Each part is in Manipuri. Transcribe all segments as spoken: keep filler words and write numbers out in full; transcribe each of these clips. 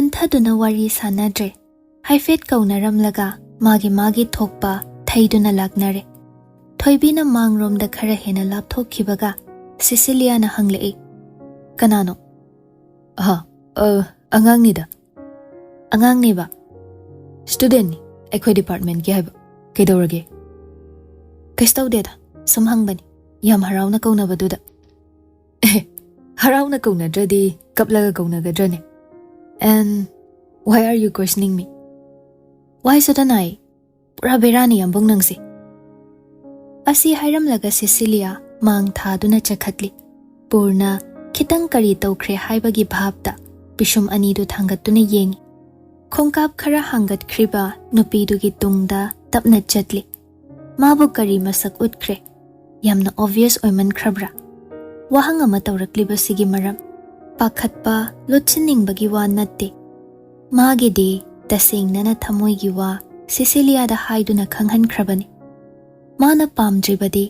ꯍꯟꯊꯗꯨꯅ ꯋꯥꯔꯤ ꯁꯥꯟꯅꯗ꯭ꯔꯦ꯫ ꯍꯥꯏꯐꯦꯠ ꯀꯧꯅꯔꯝꯂꯒ ꯃꯥꯒꯤ ꯃꯥꯒꯤ ꯊꯣꯛꯄ ꯊꯩꯗꯨꯅ ꯂꯥꯛꯅꯔꯦ꯫ ꯊꯣꯏꯕꯤꯅ ꯃꯥꯡꯔꯣꯝꯗ ꯈꯔ ꯍꯦꯟꯅ ꯂꯥꯞꯊꯣꯛꯈꯤꯕꯒ ꯁꯤꯁꯤꯂꯤꯌꯥꯅ ꯍꯪꯂꯛꯏ, "ꯀꯅꯥꯅꯣ?" "ꯑꯍ, ꯑ, ꯑꯉꯥꯡꯅꯤꯗ꯫" "ꯑꯉꯥꯡꯅꯦꯕ?" "ꯁ꯭ꯇꯨꯗꯦꯟꯠꯅꯤ, ꯑꯩꯈꯣꯏ ꯗꯤꯄꯥꯔꯠꯃꯦꯟꯠꯀꯤ ꯍꯥꯏꯕ꯫" "ꯀꯩꯗꯧꯔꯒꯦ?" "ꯀꯩꯁꯨ ꯇꯧꯗꯦꯗ, ꯁꯨꯝ ꯍꯪꯕꯅꯤ, ꯌꯥꯝ ꯍꯔꯥꯎꯅ ꯀꯧꯅꯕꯗꯨꯗ꯫" "ꯑꯦ, ꯍꯔꯥꯎꯅ ꯀꯧꯅꯗ꯭ꯔꯗꯤ ꯀꯞꯂꯒ ꯀꯧꯅꯒꯗ꯭ꯔꯅꯦ? And why are you questioning me?" "Why shouldn't I? ꯄꯨꯔꯥ ꯕꯦꯔꯥꯅꯤ ꯌꯥꯝꯕꯨꯡ ꯅꯪꯁꯦ꯫" ꯑꯁꯤ ꯍꯥꯏꯔꯝꯂꯒ ꯁꯤꯁꯤꯂꯤꯌꯥ ꯃꯥꯡ ꯊꯥꯗꯨꯅ ꯆꯠꯈꯠꯂꯤ꯫ ꯄꯨꯔꯅ ꯈꯤꯇꯪ ꯀꯔꯤ ꯇꯧꯈ꯭ꯔꯦ ꯍꯥꯏꯕꯒꯤ ꯚꯥꯞꯇ ꯄꯤꯁꯨꯝ ꯑꯅꯤꯗꯨ ꯊꯥꯡꯒꯠꯇꯨꯅ ꯌꯦꯡꯉꯤ꯫ ꯈꯣꯡꯀꯥꯞ ꯈꯔ ꯍꯥꯡꯒꯠꯈ꯭ꯔꯤꯕ ꯅꯨꯄꯤꯗꯨꯒꯤ ꯇꯨꯡꯗ ꯇꯞꯅ ꯆꯠꯂꯤ꯫ ꯃꯥꯕꯨ ꯀꯔꯤ ꯃꯁꯛ ꯎꯠꯈ꯭ꯔꯦ? ꯌꯥꯝꯅ ꯑꯣꯕꯚꯤꯌꯁ ꯑꯣꯏꯃꯟꯈ꯭ꯔꯕ꯭ꯔꯥ? ꯋꯥꯍꯪ ꯑꯃ ꯇꯧꯔꯛꯂꯤꯕꯁꯤꯒꯤ ꯃꯔꯝ ꯄꯥꯈꯠꯄ, ꯂꯣꯠꯁꯤꯟꯅꯤꯡꯕꯒꯤ ꯋꯥ ꯅꯠꯇꯦ꯫ ꯃꯥꯒꯤꯗꯤ ꯇꯁꯦꯡꯅꯅ ꯊꯃꯣꯏꯒꯤ ꯋꯥ ꯁꯤꯁꯤꯂꯤꯌꯥꯗ ꯍꯥꯏꯗꯨꯅ ꯈꯪꯍꯟꯈ꯭ꯔꯕꯅꯤ꯫ ꯃꯥꯅ ꯄꯥꯝꯗ꯭ꯔꯤꯕꯗꯤ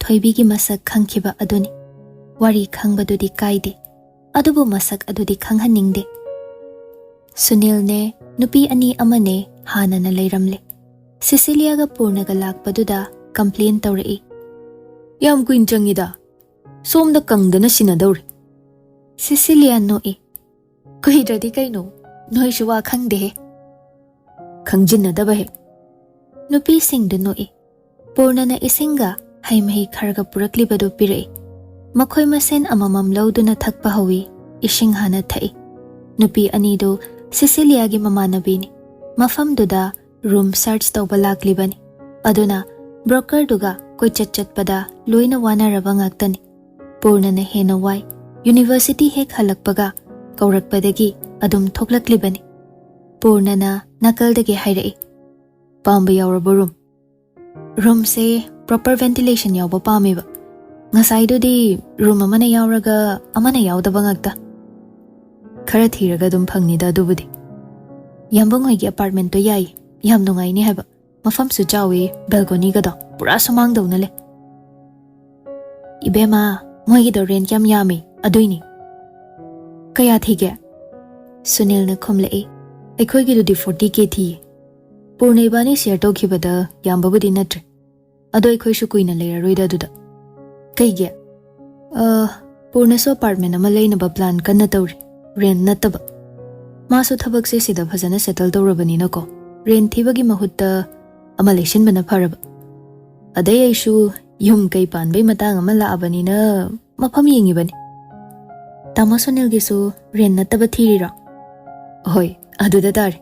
ꯊꯣꯏꯕꯤꯒꯤ ꯃꯁꯛ ꯈꯪꯈꯤꯕ ꯑꯗꯨꯅꯤ꯫ ꯋꯥꯔꯤ ꯈꯪꯕꯗꯨꯗꯤ ꯀꯥꯏꯗꯦ, ꯑꯗꯨꯕꯨ ꯃꯁꯛ ꯑꯗꯨꯗꯤ ꯈꯪꯍꯟꯅꯤꯡꯗꯦ꯫ ꯁꯨꯅꯤꯜꯅꯦ, ꯅꯨꯄꯤ ꯑꯅꯤ ꯑꯃꯅꯦ ꯍꯥꯟꯅꯅ ꯂꯩꯔꯝꯂꯦ꯫ ꯁꯤꯁꯤꯂꯤꯌꯥꯒ ꯄꯨꯔꯅꯒ ꯂꯥꯛꯄꯗꯨꯗ ꯀꯝꯄ꯭ꯂꯦꯟ ꯇꯧꯔꯛꯏ, "ꯌꯥꯝ ꯀꯨꯏꯅ ꯆꯪꯉꯤꯗ, ꯁꯣꯝꯗ ꯀꯪꯗꯅ ꯁꯤꯟꯅꯗꯧꯔꯦ꯫" ꯁꯤꯁꯤꯂꯤꯌꯥ ꯅꯣꯛꯏ, "ꯀꯨꯏꯗ꯭ꯔꯗꯤ ꯀꯩꯅꯣ, ꯅꯣꯏꯁꯨ ꯋꯥ ꯈꯪꯗꯦꯍꯦ꯫" "ꯈꯪꯖꯤꯟꯅꯗꯕ ꯍꯦꯛ꯫" ꯅꯨꯄꯤꯁꯤꯡꯗꯨ ꯅꯣꯛꯏ꯫ ꯄꯨꯔꯅꯅ ꯏꯁꯤꯡꯒ ꯍꯩ ꯃꯍꯤ ꯈꯔꯒ ꯄꯨꯔꯛꯂꯤꯕꯗꯨ ꯄꯤꯔꯛꯏ꯫ ꯃꯈꯣꯏ ꯃꯁꯦꯟ ꯑꯃꯃꯝ ꯂꯧꯗꯨꯅ ꯊꯛꯄ ꯍꯧꯏ꯫ ꯏꯁꯤꯡ ꯍꯥꯟꯅ ꯊꯛꯏ꯫ ꯅꯨꯄꯤ ꯑꯅꯤꯗꯨ ꯁꯤꯁꯤꯂꯤꯌꯥꯒꯤ ꯃꯃꯥꯟꯅꯕꯤꯅꯤ꯫ ꯃꯐꯝꯗꯨꯗ ꯔꯨꯝ ꯁꯔꯆ ꯇꯧꯕ ꯂꯥꯛꯂꯤꯕꯅꯤ꯫ ꯑꯗꯨꯅ ꯕ꯭ꯔꯣꯀꯔꯗꯨꯒ ꯀꯣꯏꯆꯠ ꯆꯠꯄꯗ ꯂꯣꯏꯅ ꯋꯥꯅꯔꯕ ꯉꯥꯛꯇꯅꯤ꯫ ꯄꯨꯔꯅꯅ ꯍꯦꯟꯅ ꯋꯥꯏ꯫ ꯌꯨꯅꯤꯚꯔꯁꯤꯇꯤ ꯍꯦꯛ ꯍꯜꯂꯛꯄꯒ ꯀꯧꯔꯛꯄꯗꯒꯤ ꯑꯗꯨꯝ ꯊꯣꯛꯂꯛꯂꯤꯕꯅꯤ꯫ ꯄꯨꯔꯅꯅ ꯅꯥꯀꯜꯗꯒꯤ ꯍꯥꯏꯔꯛꯏ, "ꯄꯥꯝꯕ ꯌꯥꯎꯔꯕꯣ ꯔꯨꯝ?" "ꯔꯨꯝꯁꯦ ꯄ꯭ꯔꯣꯄꯔ ꯚꯦꯟꯇꯤꯂꯦꯁꯟ ꯌꯥꯎꯕ ꯄꯥꯝꯃꯦꯕ꯫ ꯉꯁꯥꯏꯗꯨꯗꯤ ꯔꯨꯝ ꯑꯃꯅ ꯌꯥꯎꯔꯒ ꯑꯃꯅ ꯌꯥꯎꯗꯕ ꯉꯥꯛꯇ꯫" "ꯈꯔ ꯊꯤꯔꯒ ꯑꯗꯨꯝ ꯐꯪꯅꯤꯗ ꯑꯗꯨꯕꯨꯗꯤ꯫ ꯌꯥꯝꯕꯨꯡ ꯍꯣꯏꯒꯤ ꯑꯄꯥꯔꯠꯃꯦꯟꯠꯇꯣ ꯌꯥꯏ, ꯌꯥꯝ ꯅꯨꯡꯉꯥꯏꯅꯤ ꯍꯥꯏꯕ꯫ ꯃꯐꯝꯁꯨ ꯆꯥꯎꯏ, ꯕꯦꯜꯀꯣꯅꯤꯒꯗꯣ ꯄꯨꯔꯥ ꯁꯨꯃꯥꯡꯗꯧꯅ ꯂꯩ꯫" "ꯏꯕꯦꯝꯃ, ꯃꯣꯏꯒꯤꯗꯣ ꯔꯦꯟꯠ ꯌꯥꯝ ꯌꯥꯝꯃꯤ, ꯑꯗꯨꯏꯅꯤ꯫" "ꯀꯌꯥ ꯊꯤꯒꯦ?" ꯁꯨꯅꯤꯜꯅ ꯈꯨꯝꯂꯛꯏ꯫ "ꯑꯩꯈꯣꯏꯒꯤꯗꯨꯗꯤ ꯐꯣꯔꯇꯤ ꯀꯦ ꯊꯤꯌꯦ꯫ ꯄꯨꯔꯅ ꯏꯕꯥꯅꯤ ꯁꯤꯌꯔ ꯇꯧꯈꯤꯕꯗ ꯌꯥꯝꯕꯕꯨꯗꯤ ꯅꯠꯇ꯭ꯔꯦ꯫ ꯑꯗꯣ ꯑꯩꯈꯣꯏꯁꯨ ꯀꯨꯏꯅ ꯂꯩꯔꯔꯣꯏꯗ ꯑꯗꯨꯗ"꯫ "ꯀꯩꯒꯤ?" "ꯑ, ꯄꯨꯔꯅꯁꯨ ꯑꯄꯥꯔꯠꯃꯦꯟ ꯑꯃ ꯂꯩꯅꯕ ꯄ꯭ꯂꯥꯟ ꯀꯟꯅ ꯇꯧꯔꯤ, ꯔꯦꯟ ꯅꯠꯇꯕ꯫ ꯃꯥꯁꯨ ꯊꯕꯛꯁꯦ ꯁꯤꯗ ꯐꯖꯅ ꯁꯦꯇꯜ ꯇꯧꯔꯕꯅꯤꯅꯀꯣ, ꯔꯦꯟ ꯊꯤꯕꯒꯤ ꯃꯍꯨꯠꯇ ꯑꯃ ꯂꯩꯁꯤꯟꯕꯅ ꯐꯔꯕ꯫ ꯑꯗꯩ ꯑꯩꯁꯨ ꯌꯨꯝ ꯀꯩ ꯄꯥꯟꯕꯩ ꯃꯇꯥꯡ ꯑꯃ ꯂꯥꯛꯑꯕꯅꯤꯅ ꯃꯐꯝ ꯌꯦꯡꯉꯤꯕꯅꯤ"꯫ "ꯇꯥꯃꯣ ꯁꯨꯅꯤꯜꯒꯤꯁꯨ ꯔꯦꯟ ꯅꯠꯇꯕ ꯊꯤꯔꯤꯔꯣ?" "ꯍꯣꯏ, ꯑꯗꯨꯗ ꯇꯥꯔꯦ"꯫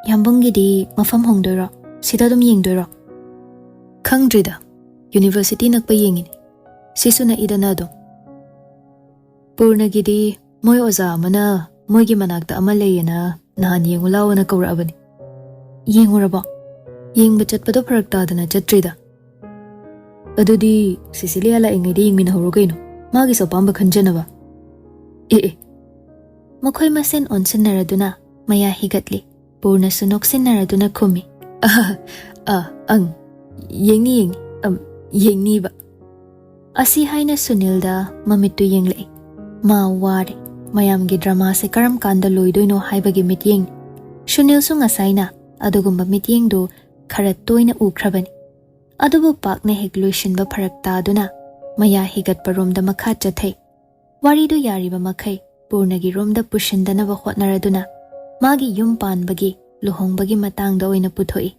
"ꯌꯥꯝꯕꯨꯡꯒꯤꯗꯤ ꯃꯐꯝ ꯍꯣꯡꯗꯣꯏꯔꯣ? ꯁꯤꯗ ꯑꯗꯨꯝ ꯌꯦꯡꯗꯣꯏꯔꯣ?" "ꯈꯪꯗ꯭ꯔꯤꯗ, ꯌꯨꯅꯤꯚꯔꯁꯤꯇꯤ ꯅꯛꯄ ꯌꯦꯡꯉꯤꯅꯤ꯫ ꯁꯤꯁꯨ ꯅꯛꯏꯗꯅ ꯑꯗꯨꯝ"꯫ "ꯄꯨꯔꯅꯒꯤꯗꯤ ꯃꯣꯏ ꯑꯣꯖꯥ ꯑꯃꯅ ꯃꯣꯏꯒꯤ ꯃꯅꯥꯛꯇ ꯑꯃ ꯂꯩꯌꯦꯅ ꯅꯍꯥꯟ ꯌꯦꯡꯉꯨ ꯂꯥꯎꯑꯣꯅ ꯀꯧꯔꯛꯑꯕꯅꯤ"꯫ "ꯌꯦꯡꯉꯨꯔꯕꯣ?" "ꯌꯦꯡꯕ ꯆꯠꯄꯗꯣ ꯐꯔꯛ ꯇꯥꯗꯅ ꯆꯠꯇ꯭ꯔꯤꯗ"꯫ "ꯑꯗꯨꯗꯤ ꯁꯤꯁꯤꯂꯤꯌꯥ ꯂꯥꯛꯏꯉꯩꯗ ꯌꯦꯡꯃꯤꯟꯅꯍꯧꯔꯣ ꯀꯩꯅꯣ, ꯃꯥꯒꯤꯁꯨ ꯑꯄꯥꯝꯕ ꯈꯟꯖꯅꯕ"꯫ "ꯑꯦ ꯑꯦ"꯫ ꯃꯈꯣꯏ ꯃꯁꯦꯟ ꯑꯣꯟꯁꯤꯟꯅꯔꯗꯨꯅ ꯃꯌꯥ ꯍꯤꯒꯠꯂꯤ꯫ ꯄꯨꯔꯅꯁꯨ ꯅꯣꯛꯁꯤꯟꯅꯔꯗꯨꯅ ꯈꯨꯝꯃꯤ꯫ "ꯑꯍ, ꯑ, ꯑꯪ, ꯌꯦꯡꯅꯤ, ꯌꯦꯡꯅꯤ, ꯑꯝ, ꯌꯦꯡꯅꯤꯕ"꯫ ꯑꯁꯤ ꯍꯥꯏꯅ ꯁꯨꯅꯤꯜꯗ ꯃꯃꯤꯠꯇꯨ ꯌꯦꯡꯂꯛꯏ꯫ ꯃꯥ ꯋꯥꯔꯦ꯫ ꯃꯌꯥꯝꯒꯤ ꯗ꯭ꯔꯃꯥꯁꯦ ꯀꯔꯝ ꯀꯥꯟꯗ ꯂꯣꯏꯗꯣꯏꯅꯣ ꯍꯥꯏꯕꯒꯤ ꯃꯤꯠꯌꯦꯡꯅꯤ꯫ ꯁꯨꯅꯤꯜꯁꯨ ꯉꯁꯥꯏꯅ ꯑꯗꯨꯒꯨꯝꯕ ꯃꯤꯠꯌꯦꯡꯗꯨ ꯈꯔ ꯇꯣꯏꯅ ꯎꯈ꯭ꯔꯕꯅꯤ꯫ ꯑꯗꯨꯕꯨ ꯄꯥꯛꯅ ꯍꯦꯛ ꯂꯣꯏꯁꯤꯟꯕ ꯐꯔꯛ ꯇꯥꯗꯨꯅ ꯃꯌꯥ ꯍꯤꯒꯠꯄꯔꯣꯝꯗ ꯃꯈꯥ ꯆꯠꯊꯩ꯫ ꯋꯥꯔꯤꯗꯨ ꯌꯥꯔꯤꯕ ꯃꯈꯩ ꯄꯨꯔꯅꯒꯤ ꯔꯣꯝꯗ ꯄꯨꯁꯤꯟꯗꯅꯕ ꯍꯣꯠꯅꯔꯗꯨꯅ ꯃꯥꯒꯤ ꯌꯨꯝ ꯄꯥꯟꯕꯒꯤ, ꯂꯨꯍꯣꯡꯕꯒꯤ ꯃꯇꯥꯡꯗ ꯑꯣꯏꯅ ꯄꯨꯊꯣꯛꯏ꯫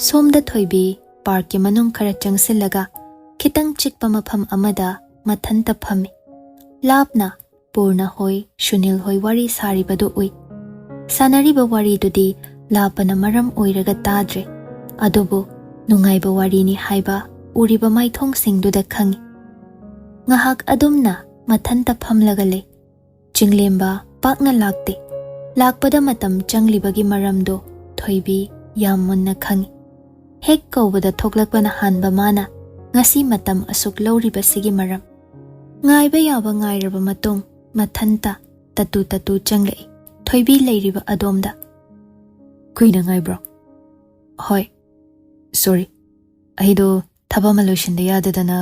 ꯁꯣꯝꯗ ꯊꯣꯏꯕꯤ ꯄꯥꯔꯛꯀꯤ ꯃꯅꯨꯡ ꯈꯔ ꯆꯪꯁꯤꯜꯂꯒ ꯈꯤꯇꯪ ꯆꯤꯛꯄ ꯃꯐꯝ ꯑꯃꯗ ꯃꯊꯟꯇ ꯐꯝꯃꯤ꯫ ꯂꯥꯞꯅ ꯄꯨꯔꯅ ꯍꯣꯏ, ꯁꯨꯅꯤꯜ ꯍꯣꯏ ꯋꯥꯔꯤ ꯁꯥꯔꯤꯕꯗꯨ ꯎꯏ꯫ ꯁꯥꯟꯅꯔꯤꯕ ꯋꯥꯔꯤꯗꯨꯗꯤ ꯂꯥꯞꯄꯅ ꯃꯔꯝ ꯑꯣꯏꯔꯒ ꯇꯥꯗ꯭ꯔꯦ꯫ ꯑꯗꯨꯕꯨ ꯅꯨꯡꯉꯥꯏꯕ ꯋꯥꯔꯤꯅꯤ ꯍꯥꯏꯕ ꯎꯔꯤꯕ ꯃꯥꯏꯊꯣꯡꯁꯤꯡꯗꯨꯗ ꯈꯪꯏ꯫ ꯉꯥꯏꯍꯥꯛ ꯑꯗꯨꯝꯅ ꯃꯊꯟꯇ ꯐꯝꯂꯒ ꯂꯩ꯫ ꯆꯤꯡꯂꯦꯝꯕ ꯄꯥꯛꯅ ꯂꯥꯛꯇꯦ꯫ ꯂꯥꯛꯄꯗ ꯃꯇꯝ ꯆꯪꯂꯤꯕꯒꯤ ꯃꯔꯝꯗꯣ ꯊꯣꯏꯕꯤ ꯌꯥꯝ ꯃꯨꯟꯅ ꯈꯪꯏ꯫ ꯍꯦꯛ ꯀꯧꯕꯗ ꯊꯣꯛꯂꯛꯄꯅ ꯍꯥꯟꯕ ꯃꯥꯅ ꯉꯁꯤ ꯃꯇꯝ ꯑꯁꯨꯛ ꯂꯧꯔꯤꯕꯁꯤꯒꯤ ꯃꯔꯝ꯫ ꯉꯥꯏꯕ ꯌꯥꯕ ꯉꯥꯏꯔꯕ ꯃꯇꯨꯡ ꯃꯊꯟꯇ ꯇꯠꯇꯨ ꯇꯠꯇꯨ ꯆꯪꯂꯛꯏ꯫ ꯊꯣꯏꯕꯤ ꯂꯩꯔꯤꯕ ꯑꯗꯣꯝꯗ꯫ "ꯀꯨꯏꯅ ꯉꯥꯏꯕ꯭ꯔꯣ?" "ꯍꯣꯏ꯫ ꯁꯣꯔꯤ, ꯑꯩꯗꯣ ꯊꯕꯛ ꯑꯃ ꯂꯣꯏꯁꯤꯟꯗ ꯌꯥꯗꯗꯅ"꯫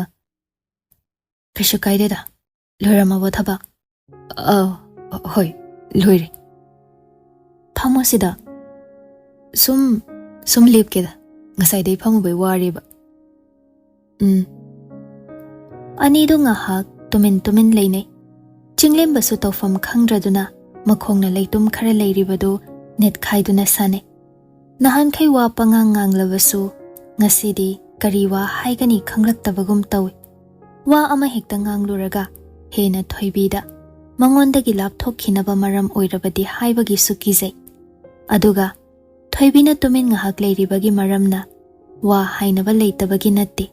"ꯀꯩꯁꯨ ꯀꯥꯏꯗꯦꯗ꯫ ꯂꯣꯏꯔꯝꯃꯕꯣ ꯊꯕꯛ?" ꯑ, ꯍꯣꯏ, ꯂꯣꯏꯔꯦ꯫ ꯐꯝꯃꯣ ꯁꯤꯗ꯫ ꯁꯨꯝ, ꯁꯨꯝ ꯂꯦꯞꯀꯦꯗ꯫ ꯉꯁꯥꯏꯗꯩ ꯐꯝꯃꯨꯕꯩ ꯋꯥꯔꯦꯕ꯫ ꯎꯝ꯫ ꯑꯅꯤꯗꯨ ꯉꯥꯏꯍꯥꯛ ꯇꯨꯃꯤꯟ ꯇꯨꯃꯤꯟ ꯂꯩꯅꯩ꯫ ꯆꯤꯡꯂꯦꯝꯕꯁꯨ ꯇꯧꯐꯝ ꯈꯪꯗ꯭ꯔꯗꯨꯅ ꯃꯈꯣꯡꯅ ꯂꯩꯇꯨꯝ ꯈꯔ ꯂꯩꯔꯤꯕꯗꯨ ꯅꯦꯠꯈꯥꯏꯗꯨꯅ ꯁꯥꯟꯅꯩ꯫ ꯅꯍꯥꯟꯈꯩ ꯋꯥ ꯄꯉꯥꯡ ꯉꯥꯡꯂꯕꯁꯨ ꯉꯁꯤꯗꯤ ꯀꯔꯤ ꯋꯥ ꯍꯥꯏꯒꯅꯤ ꯈꯪꯂꯛꯇꯕꯒꯨꯝ ꯇꯧꯏ꯫ ꯋꯥ ꯑꯃ ꯍꯦꯛꯇ ꯉꯥꯡꯂꯨꯔꯒ ꯍꯦꯟꯅ ꯊꯣꯏꯕꯤꯗ ꯃꯉꯣꯟꯗꯒꯤ ꯂꯥꯞꯊꯣꯛꯈꯤꯅꯕ ꯃꯔꯝ ꯑꯣꯏꯔꯕꯗꯤ ꯍꯥꯏꯕꯒꯤꯁꯨ ꯀꯤꯖꯩ꯫ ꯑꯗꯨꯒ ꯊꯣꯏꯕꯤꯅ ꯇꯨꯃꯤꯟ ꯉꯥꯏꯍꯥꯛ ꯂꯩꯔꯤꯕꯒꯤ ꯃꯔꯝꯅ ꯋꯥ ꯍꯥꯏꯅꯕ ꯂꯩꯇꯕꯒꯤ ꯅꯠꯇꯦ꯫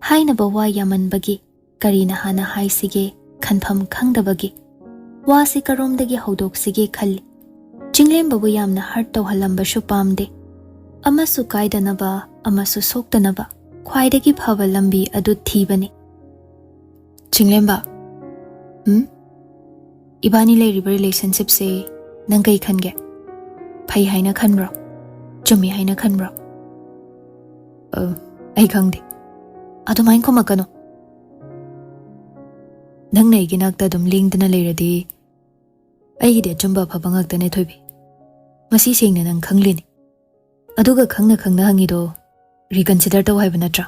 ꯍꯥꯏꯅꯕ ꯋꯥ ꯌꯥꯝꯃꯟꯕꯒꯤ ꯀꯔꯤꯅ ꯍꯥꯟꯅ ꯍꯥꯏꯁꯤꯒꯦ ꯈꯟꯐꯝ ꯈꯪꯗꯕꯒꯤ ꯋꯥꯁꯤ ꯀꯔꯣꯝꯗꯒꯤ ꯍꯧꯗꯣꯛꯁꯤꯒꯦ ꯈꯜꯂꯤ꯫ ꯆꯤꯡꯂꯦꯝꯕꯕꯨ ꯌꯥꯝꯅ ꯍꯔꯠ ꯇꯧꯍꯜꯂꯝꯕꯁꯨ ꯄꯥꯝꯗꯦ꯫ ꯑꯃꯁꯨ ꯀꯥꯏꯗꯅꯕ, ꯑꯃꯁꯨ ꯁꯣꯛꯇꯅꯕ ꯈ꯭ꯋꯥꯏꯗꯒꯤ ꯐꯕ ꯂꯝꯕꯤ ꯑꯗꯨ ꯊꯤꯕꯅꯤ꯫ ꯆꯤꯡꯂꯦꯝꯕ, ꯎꯝ? ꯏꯕꯥꯅꯤ ꯂꯩꯔꯤꯕ ꯔꯤꯂꯦꯁꯟꯁꯤꯞꯁꯦ ꯅꯪ ꯀꯩ ꯈꯟꯒꯦ? ꯐꯩ ꯍꯥꯏꯅ ꯈꯟꯕ꯭ꯔꯣ? ꯆꯨꯝꯃꯤ ꯍꯥꯏꯅ ꯈꯟꯕ꯭ꯔꯣ? ꯑ, ꯑꯩ ꯈꯪꯗꯦ꯫ ꯑꯗꯨꯃꯥꯏꯅ ꯈꯨꯝꯃꯛꯀꯅꯨ꯫ ꯅꯪꯅ ꯑꯩꯒꯤ ꯅꯥꯛꯇ ꯑꯗꯨꯝ ꯂꯦꯡꯗꯅ ꯂꯩꯔꯗꯤ ꯑꯩꯒꯤꯗꯤ ꯑꯆꯨꯝꯕ ꯑꯐꯕ ꯉꯥꯛꯇꯅꯦ, ꯊꯣꯏꯕꯤ꯫ ꯃꯁꯤ ꯁꯦꯡꯅ ꯅꯪ ꯈꯪꯂꯤꯅꯤ꯫ ꯑꯗꯨꯒ ꯈꯪꯅ ꯈꯪꯅ ꯍꯪꯉꯤꯗꯣ ꯔꯤꯀꯟꯁꯤꯗꯔ ꯇꯧ ꯍꯥꯏꯕ ꯅꯠꯇ꯭ꯔꯥ?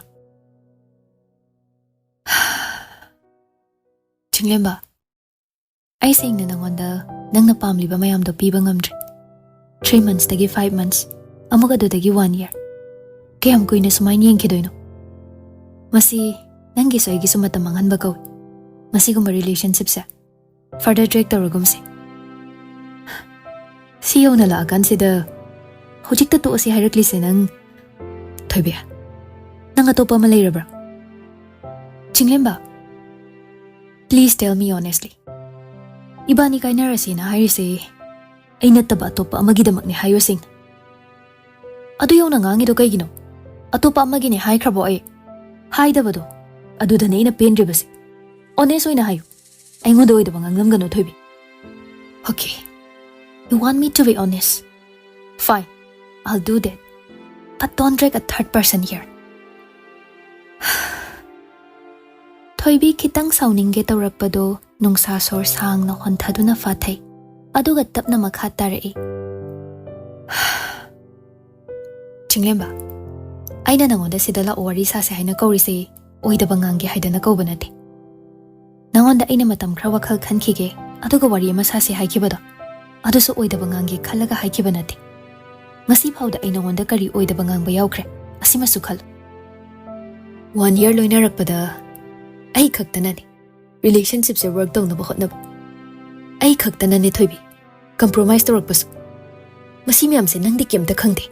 ꯆꯤꯡꯂꯦꯝꯕ, ꯑꯩ ꯁꯦꯡꯅ ꯅꯪꯉꯣꯟꯗ ꯅꯪꯅ ꯄꯥꯝꯂꯤꯕ ꯃꯌꯥꯝꯗꯣ ꯄꯤꯕ ꯉꯝꯗ꯭ꯔꯦ꯫ Three monthsꯇꯒꯤ five months, ꯑꯃꯨꯛ ꯑꯗꯨꯗꯒꯤ one year꯫ ꯀꯌꯥꯝ ꯀꯨꯏꯅ ꯁꯨꯃꯥꯏꯅ ꯌꯦꯡꯈꯤꯗꯣꯏꯅꯣ? ꯃꯁꯤ ꯅꯪꯒꯤꯁꯨ ꯑꯩꯒꯤꯁꯨ ꯃꯇꯝ ꯃꯥꯡꯍꯟꯕ ꯀꯧꯏ꯫ ꯃꯁꯤꯒꯨꯝꯕ ꯔꯤꯂꯦꯁꯟꯁꯤꯞꯁꯦ further drag ꯇꯧꯔꯒꯨꯝꯁꯦ꯫ ꯁꯤ ꯌꯧꯅ ꯂꯥꯛꯑꯀꯥꯟꯁꯤꯗ ꯍꯧꯖꯤꯛꯇ ꯇꯣꯛꯑꯁꯤ ꯍꯥꯏꯔꯛꯂꯤꯁꯦ ꯅꯪ, ꯊꯣꯏꯕꯤ? ꯅꯪ ꯑꯇꯣꯞꯄ ꯑꯃ ꯂꯩꯔꯕ꯭ꯔꯥ? ꯆꯤꯡꯂꯦꯝꯕ, please tell me honestly. ꯏꯕꯥꯅꯤ ꯀꯥꯏꯅꯔꯁꯦꯅ ꯍꯥꯏꯔꯤꯁꯦ ꯑꯩ ꯅꯠꯇꯕ ꯑꯇꯣꯞꯄ ꯑꯃꯒꯤꯗꯃꯛꯅꯦ ꯍꯥꯏꯌꯣ ꯁꯦꯡꯅ꯫ ꯑꯗꯨ ꯌꯧꯅ ꯉꯥꯡꯉꯤꯗꯣ ꯀꯩꯒꯤꯅꯣ? ꯑꯇꯣꯞꯄ ꯑꯃꯒꯤꯅꯦ ꯍꯥꯏꯈ꯭ꯔꯕꯣ ꯑꯩ? ꯍꯥꯏꯗꯕꯗꯣ꯫ ꯑꯗꯨꯗꯅꯦ ꯑꯩꯅ ꯄꯦꯟꯗ꯭ꯔꯤꯕꯁꯦ꯫ Honest ꯑꯣꯏꯅ ꯍꯥꯏꯌꯨ꯫ ꯑꯩꯉꯣꯟꯗ ꯑꯣꯏꯗꯕ ꯉꯥꯡꯂꯝꯒꯅꯨ, ꯊꯣꯏꯕꯤ꯫ Okay. You want me to be honest? Fine. I'll do that. But don't drag a third person here. ꯊꯣꯏꯕꯤ ꯈꯤꯇꯪ ꯁꯥꯎꯅꯤꯡꯒꯦ ꯇꯧꯔꯛꯄꯗꯣ ꯅꯨꯡꯁꯥ ꯁꯣꯔ ꯁꯥꯡꯅ ꯍꯣꯟꯊꯗꯨꯅ ꯐꯥꯊꯩ, ꯑꯗꯨꯒ ꯇꯞꯅ ꯃꯈꯥ ꯇꯥꯔꯛꯏ꯫ ꯆꯤꯡꯂꯦꯝꯕ, ꯑꯩꯅ ꯅꯉꯣꯟꯗ ꯁꯤꯗ ꯂꯥꯛꯑꯣ ꯋꯥꯔꯤ ꯁꯥꯁꯦ ꯍꯥꯏꯅ ꯀꯧꯔꯤꯁꯦ ꯑꯣꯏꯗꯕ ꯉꯥꯡꯒꯦ ꯍꯥꯏꯗꯅ ꯀꯧꯕ ꯅꯠꯇꯦ꯫ ꯅꯉꯣꯟꯗ ꯑꯩꯅ ꯃꯇꯝ ꯈꯔ ꯋꯥꯈꯜ ꯈꯟꯈꯤꯒꯦ, ꯑꯗꯨꯒ ꯋꯥꯔꯤ ꯑꯃ ꯁꯥꯁꯦ ꯍꯥꯏꯈꯤꯕꯗꯣ, ꯑꯗꯨꯁꯨ ꯑꯣꯏꯗꯕ ꯉꯥꯡꯒꯦ ꯈꯜꯂꯒ ꯍꯥꯏꯈꯤꯕ ꯅꯠꯇꯦ꯫ ꯉꯁꯤ ꯐꯥꯎꯗ ꯑꯩ ꯅꯉꯣꯟꯗ ꯀꯔꯤ ꯑꯣꯏꯗꯕ ꯉꯥꯡꯕ ꯌꯥꯎꯈ꯭ꯔꯦ, ꯑꯁꯤꯃꯁꯨ ꯈꯜꯂꯨ꯫ One year ꯂꯣꯏꯅꯔꯛꯄꯗ ꯑꯩ ꯈꯛꯇꯅꯅꯦ relationshipꯁꯦ work ꯇꯧꯅꯕ ꯍꯣꯠꯅꯕ꯫ ꯑꯩ ꯈꯛꯇꯅꯅꯦ ꯊꯣꯏꯕꯤ compromise ꯇꯧꯔꯛꯄꯁꯨ꯫ ꯃꯁꯤ ꯃꯌꯥꯝꯁꯦ ꯅꯪꯗꯤ ꯀꯩꯝꯇ ꯈꯪꯗꯦ꯫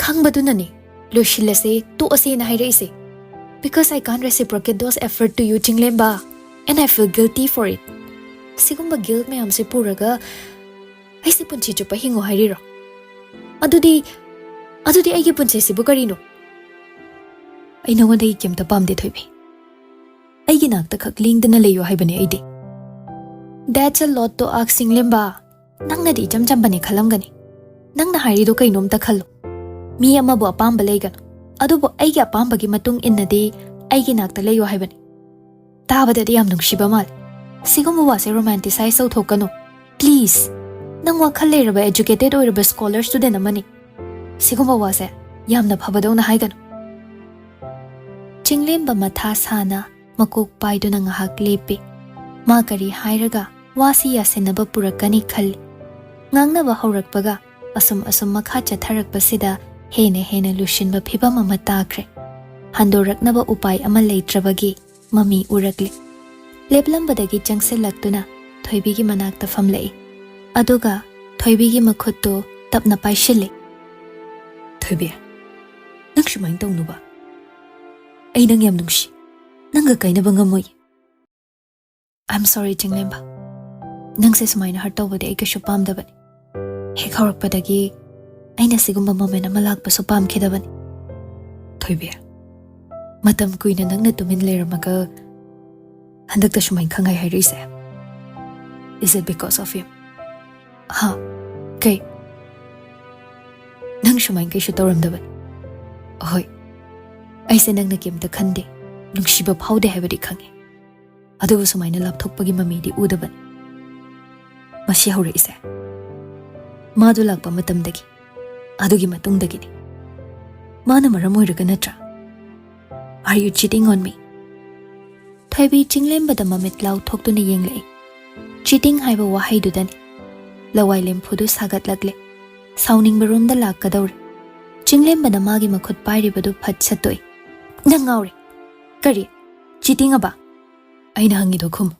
ꯈꯪꯕꯗꯨꯅꯅꯦ ꯂꯣꯏꯁꯤꯜꯂꯁꯦ, ꯇꯣꯛꯑꯁꯦꯅ ꯍꯥꯏꯔꯛꯏꯁꯦ꯫ Because I can't reciprocate those effort to you, ꯆꯤꯡꯂꯦꯝꯕ, and I feel guilty for it. ꯁꯤꯒꯨꯝꯕ guilt ꯃꯌꯥꯝꯁꯦ ꯄꯨꯔꯒ ꯑꯩꯁꯦ ꯄꯨꯟꯁꯤ ꯆꯨꯞꯄ ꯍꯤꯡꯉꯣ ꯍꯥꯏꯔꯤꯔꯣ? ꯑꯗꯨꯗꯤ, ꯑꯗꯨꯗꯤ ꯑꯩꯒꯤ ꯄꯨꯟꯁꯤꯁꯤꯕꯨ ꯀꯔꯤꯅꯣ? ꯑꯩ ꯅꯉꯣꯟꯗꯒꯤ ꯀꯩꯝꯇ ꯄꯥꯝꯗꯦ ꯊꯣꯏꯕꯤ꯫ ꯑꯩꯒꯤ ꯅꯥꯛꯇ ꯈꯛ ꯂꯦꯡꯗꯅ ꯂꯩꯌꯨ ꯍꯥꯏꯕꯅꯦ ꯑꯩꯗꯤ꯫ That's a lot to ask, ꯆꯤꯡꯂꯦꯝꯕ꯫ ꯅꯪꯅꯗꯤ ꯏꯆꯝ ꯆꯝꯕꯅꯦ ꯈꯜꯂꯝꯒꯅꯤ꯫ ꯅꯪꯅ ꯍꯥꯏꯔꯤꯗꯣ ꯀꯩꯅꯣꯝꯇ ꯈꯜꯂꯨ꯫ ꯃꯤ ꯑꯃꯕꯨ ꯑꯄꯥꯝꯕ ꯂꯩꯒꯅꯨ, ꯑꯗꯨꯕꯨ ꯑꯩꯒꯤ ꯑꯄꯥꯝꯕꯒꯤ ꯃꯇꯨꯡ ꯏꯟꯅꯗꯤ ꯑꯩꯒꯤ ꯅꯥꯛꯇ ꯂꯩꯌꯨ ꯍꯥꯏꯕꯅꯤ꯫ ꯇꯥꯕꯗꯗꯤ ꯌꯥꯝ ꯅꯨꯡꯁꯤꯕ ꯃꯥꯜꯂꯤ꯫ ꯁꯤꯒꯨꯝꯕ ꯋꯥꯁꯦ romanticize ꯇꯧꯊꯣꯛꯀꯅꯨ, please꯫ ꯅꯪ ꯋꯥꯈꯜ ꯂꯩꯔꯕ, educated ꯑꯣꯏꯔꯕ scholar student ꯑꯃꯅꯤ꯫ ꯁꯤꯒꯨꯝꯕ ꯋꯥꯁꯦ ꯌꯥꯝꯅ ꯐꯕꯗꯧꯅ ꯍꯥꯏꯒꯅꯨ꯫ ꯆꯤꯡꯂꯦꯝꯕ ꯃꯊꯥ ꯁꯥꯅ ꯃꯀꯣꯛ ꯄꯥꯏꯗꯨꯅ ꯉꯥꯏꯍꯥꯛ ꯂꯦꯞꯄꯤ꯫ ꯃꯥ ꯀꯔꯤ ꯍꯥꯏꯔꯒ ꯋꯥꯁꯤ ꯌꯥꯁꯤꯟꯅꯕ ꯄꯨꯔꯛꯀꯅꯤ ꯈꯜꯂꯤ꯫ ꯉꯥꯡꯅꯕ ꯍꯧꯔꯛꯄꯒ ꯑꯁꯨꯝ ꯑꯁꯨꯝ ꯃꯈꯥ ꯆꯠꯊꯔꯛꯄꯁꯤꯗ ꯍꯦꯟꯅ ꯍꯦꯟꯅ ꯂꯨꯁꯤꯟꯕ ꯐꯤꯚꯝ ꯑꯃ ꯇꯥꯈ꯭ꯔꯦ꯫ ꯍꯟꯗꯣꯔꯛꯅꯕ ꯎꯄꯥꯏ ꯑꯃ ꯂꯩꯇ꯭ꯔꯕꯒꯤ ꯃꯃꯤ ꯎꯔꯛꯂꯤ꯫ ꯂꯦꯞꯂꯝꯕꯗꯒꯤ ꯆꯪꯁꯤꯜꯂꯛꯇꯨꯅ ꯊꯣꯏꯕꯤꯒꯤ ꯃꯅꯥꯛꯇ ꯐꯝꯂꯛꯏ꯫ ꯑꯗꯨꯒ ꯊꯣꯏꯕꯤꯒꯤ ꯃꯈꯨꯠꯇꯨ ꯇꯞꯅ ꯄꯥꯏꯁꯤꯜꯂꯤ꯫ ꯊꯣꯏꯕꯤ, ꯅꯪ ꯁꯨꯃꯥꯏꯅ ꯇꯧꯅꯨꯕ꯫ ꯑꯩ ꯅꯪ ꯌꯥꯝ ꯅꯨꯡꯁꯤ꯫ ꯅꯪꯒ ꯀꯥꯏꯅꯕ ꯉꯝꯃꯣꯏ꯫ I'm sorry, ꯆꯤꯡꯂꯦꯝꯕ꯫ ꯅꯪꯁꯦ ꯁꯨꯃꯥꯏꯅ hurt ꯇꯧꯕꯗꯤ ꯑꯩ ꯀꯩꯁꯨ ꯄꯥꯝꯗꯕꯅꯤ꯫ ꯍꯦꯛ ꯍꯧꯔꯛꯄꯗꯒꯤ ꯑꯩꯅ ꯁꯤꯒꯨꯝꯕ moment ꯑꯃ ꯂꯥꯛꯄꯁꯨ ꯄꯥꯝꯈꯤꯗꯕꯅꯤ꯫ ꯊꯣꯏꯕꯤ, ꯃꯇꯝ ꯀꯨꯏꯅ ꯅꯪꯅ ꯇꯨꯃꯤꯟ ꯂꯩꯔꯝꯃꯒ ꯍꯟꯗꯛꯇ ꯁꯨꯃꯥꯏꯅ ꯈꯪꯍꯥꯏ ꯍꯥꯏꯔꯛꯏꯁꯦ, is it because of him? ꯍꯥ? ꯀꯩ? ꯅꯪ ꯁꯨꯃꯥꯏꯅ ꯀꯩꯁꯨ ꯇꯧꯔꯝꯗꯕꯅꯤ꯫ ꯑꯍꯣꯏ, ꯑꯩꯁꯦ ꯅꯪꯅ ꯀꯩꯝꯇ ꯈꯟꯗꯦ, ꯅꯨꯡꯁꯤꯕ ꯐꯥꯎꯗꯦ ꯍꯥꯏꯕꯗꯤ ꯈꯪꯉꯤ꯫ ꯑꯗꯨꯕꯨ ꯁꯨꯃꯥꯏꯅ ꯂꯥꯞꯊꯣꯛꯄꯒꯤ ꯃꯃꯤꯗꯤ ꯎꯗꯕꯅꯤ꯫ ꯃꯁꯤ ꯍꯧꯔꯛꯏꯁꯦ ꯃꯥꯗꯣ ꯂꯥꯛꯄ ꯃꯇꯝꯗꯒꯤ, ꯑꯗꯨꯒꯤ ꯃꯇꯨꯡꯗꯒꯤꯅꯤ꯫ ꯃꯥꯅ ꯃꯔꯝ ꯑꯣꯏꯔꯒ ꯅꯠꯇ꯭ꯔꯥ? Are you cheating on me? ꯊꯣꯏꯕꯤ ꯆꯤꯡꯂꯦꯝꯕꯗ ꯃꯃꯤꯠ ꯂꯥꯎꯊꯣꯛꯇꯨꯅ ꯌꯦꯡꯂꯛꯏ꯫ Cheating ꯍꯥꯏꯕ ꯋꯥꯍꯩꯗꯨꯗꯅꯤ ꯂꯋꯥꯏ ꯂꯦꯝꯐꯨꯗꯨ ꯁꯥꯒꯠꯂꯛꯂꯦ꯫ ꯁꯥꯎꯅꯤꯡꯕꯔꯣꯝꯗ ꯂꯥꯛꯀꯗꯧꯔꯦ꯫ ꯆꯤꯡꯂꯦꯝꯕꯅ ꯃꯥꯒꯤ ꯃꯈꯨꯠ ꯄꯥꯏꯔꯤꯕꯗꯨ ꯐꯠ ꯁꯠꯇꯣꯛꯏ꯫ "ꯅꯪ ꯉꯥꯎꯔꯦ꯫ ꯀꯔꯤ? Cheating ꯑꯕ?" ꯑꯩꯅ ꯍꯪꯉꯤꯗꯣ ꯈꯨꯝꯃꯨ꯫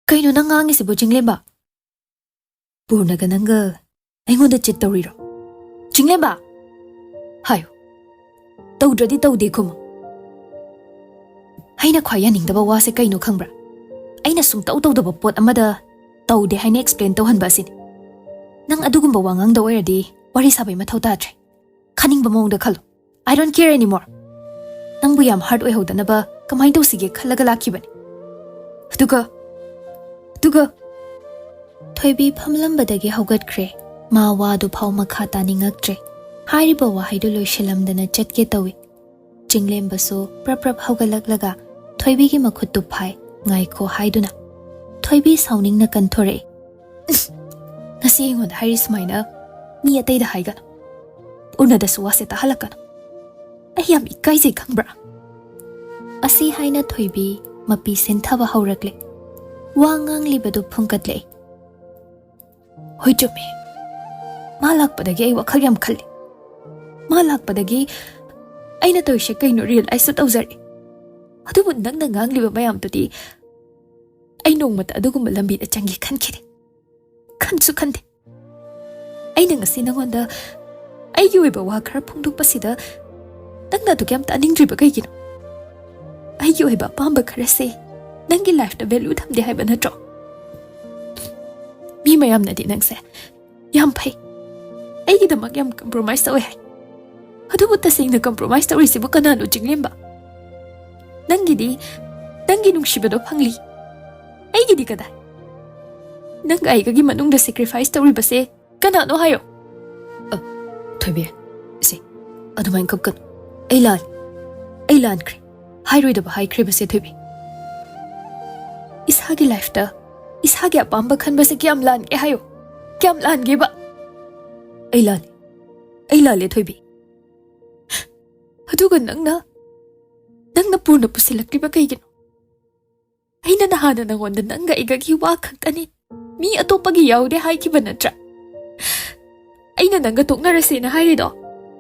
"ꯀꯩꯅꯣ ꯅꯪ ꯉꯥꯡꯉꯤꯁꯤꯕꯨ, ꯆꯤꯡꯂꯦꯝꯕ? ꯄꯨꯔꯅꯒ ꯅꯪꯒ ꯑꯩꯉꯣꯟꯗ cheat ꯇꯧꯔꯤꯔꯣ? ꯆꯤꯡꯂꯦꯝꯕ! ꯍꯥꯏꯌꯨ꯫ ꯇꯧꯗ꯭ꯔꯗꯤ ꯇꯧꯗꯦ ꯈꯨꯝꯃꯨ꯫ ꯑꯩꯅ ꯈ꯭ꯋꯥꯏ ꯌꯥꯅꯤꯡꯗꯕ ꯋꯥꯁꯦ ꯀꯩꯅꯣ ꯈꯪꯕ꯭ꯔꯥ? ꯑꯩꯅ ꯁꯨꯡꯇꯧ ꯇꯧꯗꯕ ꯄꯣꯠ ꯑꯃꯗ ꯇꯧꯗꯦ ꯍꯥꯏꯅ explain ꯇꯧꯍꯟꯕ ꯑꯁꯤꯅꯤ꯫ ꯅꯪ ꯑꯗꯨꯒꯨꯝꯕ ꯋꯥꯉꯥꯡꯗ ꯑꯣꯏꯔꯗꯤ ꯋꯥꯔꯤ ꯁꯥꯕꯩ ꯃꯊꯧ ꯇꯥꯗ꯭ꯔꯦ꯫ ꯈꯟꯅꯤꯡꯕ ꯃꯑꯣꯡꯗ ꯈꯜꯂꯨ꯫ I don't care anymore꯫ ꯅꯪꯕꯨ ꯌꯥꯝ hurt ꯑꯣꯏꯍꯧꯗꯅꯕ ꯀꯃꯥꯏꯅ ꯇꯧꯁꯤꯒꯦ ꯈꯜꯂꯒ ꯂꯥꯛꯈꯤꯕꯅꯤ꯫ ꯑꯗꯨꯒ, ꯑꯗꯨꯒ" ꯊꯣꯏꯕꯤ ꯐꯝꯂꯝꯕꯗꯒꯤ ꯍꯧꯒꯠꯈ꯭ꯔꯦ꯫ ꯃꯥ ꯋꯥꯗꯨ ꯐꯥꯎ ꯃꯈꯥ ꯇꯥꯅꯤꯡꯉꯛꯇ꯭ꯔꯦ꯫ ꯍꯥꯏꯔꯤꯕ ꯋꯥꯍꯩꯗꯨ ꯂꯣꯏꯁꯤꯜꯂꯝꯗꯅ ꯆꯠꯀꯦ ꯇꯧꯏ꯫ ꯆꯤꯡꯂꯦꯝꯕꯁꯨ ꯄ꯭ꯔꯞ ꯄ꯭ꯔꯞ ꯍꯧꯒꯠꯂꯛꯂꯒ ꯊꯣꯏꯕꯤꯒꯤ ꯃꯈꯨꯠꯇꯨ ꯐꯥꯏ, "ꯉꯥꯏꯈꯣ" ꯍꯥꯏꯗꯨꯅ꯫ ꯊꯣꯏꯕꯤ ꯁꯥꯎꯅꯤꯡꯅ ꯀꯟꯊꯣꯔꯛꯏ꯫ "ꯉꯁꯤ ꯑꯩꯉꯣꯟꯗ ꯍꯥꯏꯔꯤ ꯁꯨꯃꯥꯏꯅ ꯃꯤ ꯑꯇꯩꯗ ꯍꯥꯏꯒꯅꯨ꯫ ꯎꯅꯗꯁꯨ ꯋꯥꯁꯦ ꯇꯥꯍꯜꯂꯛꯀꯅꯨ꯫ ꯑꯩ ꯌꯥꯝ ꯏꯀꯥꯏꯖꯩ ꯈꯪꯕ꯭ꯔꯥ?" ꯑꯁꯤ ꯍꯥꯏꯅ ꯊꯣꯏꯕꯤ ꯃꯄꯤ ꯁꯤꯟꯊꯕ ꯍꯧꯔꯛꯂꯦ꯫ ꯋꯥ ꯉꯥꯡꯂꯤꯕꯗꯨ ꯐꯨꯡꯀꯠꯂꯛꯏ꯫ "ꯍꯣꯏ, ꯆꯨꯝꯃꯤ꯫ ꯃꯥ ꯂꯥꯛꯄꯗꯒꯤ ꯑꯩ ꯋꯥꯈꯜ ꯌꯥꯝ ꯈꯜꯂꯤ꯫ ꯃꯥ ꯂꯥꯛꯄꯗꯒꯤ ꯑꯩꯅ ꯇꯧꯔꯤꯁꯦ ꯀꯩꯅꯣ realizeꯁꯨ ꯇꯧꯖꯔꯦ꯫ ꯑꯗꯨꯕꯨ ꯅꯪꯅ ꯉꯥꯡꯂꯤꯕ ꯃꯌꯥꯝꯗꯨꯗꯤ ꯑꯩ ꯅꯣꯡꯃꯇ ꯑꯗꯨꯒꯨꯝꯕ ꯂꯝꯕꯤꯗ ꯆꯪꯒꯦ ꯈꯟꯈꯤꯗꯦ꯫ ꯈꯟꯁꯨ ꯈꯟꯗꯦ꯫ ꯑꯩꯅ ꯉꯁꯤ ꯅꯉꯣꯟꯗ ꯑꯩꯒꯤ ꯑꯣꯏꯕ ꯋꯥ ꯈꯔ ꯐꯣꯡꯗꯣꯛꯄꯁꯤꯗ ꯅꯪꯅ ꯑꯗꯨꯛ ꯌꯥꯝ ꯇꯥꯅꯤꯡꯗ꯭ꯔꯤꯕ ꯀꯩꯒꯤꯅꯣ? ꯑꯩꯒꯤ ꯑꯣꯏꯕ ꯑꯄꯥꯝꯕ ꯈꯔꯁꯦ ꯅꯪꯒꯤ lifeꯇ value ꯊꯝꯗꯦ ꯍꯥꯏꯕ ꯅꯠꯇ꯭ꯔꯣ?" ꯃꯤ ꯃꯌꯥꯝꯅꯗꯤ ꯅꯪꯁꯦ ꯌꯥꯝ ꯐꯩ, ꯑꯩꯒꯤꯗꯃꯛ ꯌꯥꯝ compromise ꯇꯧꯋꯦ ꯍꯥꯏ꯫ ꯑꯗꯨꯕꯨ ꯇꯁꯦꯡꯅ compromise ꯇꯧꯔꯤꯁꯤꯕꯨ ꯀꯅꯥꯅꯣ, ꯆꯤꯡꯂꯦꯝꯕ? ꯅꯪꯒꯤꯗꯤ ꯅꯪꯒꯤ ꯅꯨꯡꯁꯤꯕꯗꯣ ꯐꯪꯂꯤ, ꯑꯩꯒꯤꯗꯤ ꯀꯗꯥꯏ? ꯅꯪꯒ ꯑꯩꯒꯒꯤ ꯃꯅꯨꯡꯗ sacrifice ꯇꯧꯔꯤꯕꯁꯦ ꯀꯅꯥꯅꯣ ꯍꯥꯏꯌꯣ? ꯑ, ꯊꯣꯏꯕꯤ, ꯁꯦ, ꯑꯗꯨꯃꯥꯏꯅ ꯀꯞꯀꯅꯨ꯫ ꯑꯩ ꯂꯥꯜꯂꯦ꯫ ꯑꯩ ꯂꯥꯟꯈ꯭ꯔꯦ꯫ ꯍꯥꯏꯔꯣꯏꯗꯕ ꯍꯥꯏꯈ꯭ꯔꯦꯕꯁꯦ, ꯊꯣꯏꯕꯤ꯫ ꯏꯁꯥꯒꯤ ꯂꯥꯏꯐꯇ ꯏꯁꯥꯒꯤ ꯑꯄꯥꯝꯕ ꯈꯟꯕꯁꯦ ꯀꯌꯥꯝ ꯂꯥꯟꯒꯦ ꯍꯥꯏꯌꯣ? ꯀꯌꯥꯝ ꯂꯥꯟꯒꯦꯕ? ꯑꯩ ꯂꯥꯜꯂꯦ꯫ ꯑꯩ ꯂꯥꯜꯂꯦ, ꯊꯣꯏꯕꯤ꯫ ꯑꯗꯨꯒ ꯅꯪꯅ, ꯅꯪꯅ ꯄꯨꯔꯅ ꯄꯨꯁꯤꯜꯂꯛꯂꯤꯕ ꯀꯩꯒꯤꯅꯣ? ꯑꯩꯅ ꯅꯍꯥꯟꯅ ꯅꯪꯉꯣꯟꯗ ꯅꯪꯒ ꯑꯩꯒꯒꯤ ꯋꯥ ꯈꯛꯇꯅꯤ, ꯃꯤ ꯑꯇꯣꯞꯄꯒꯤ ꯌꯥꯎꯗꯦ ꯍꯥꯏꯈꯤꯕ ꯅꯠꯇ꯭ꯔꯥ? ꯑꯩꯅ ꯅꯪꯒ ꯇꯣꯛꯅꯔꯁꯦꯅ ꯍꯥꯏꯔꯤꯗꯣ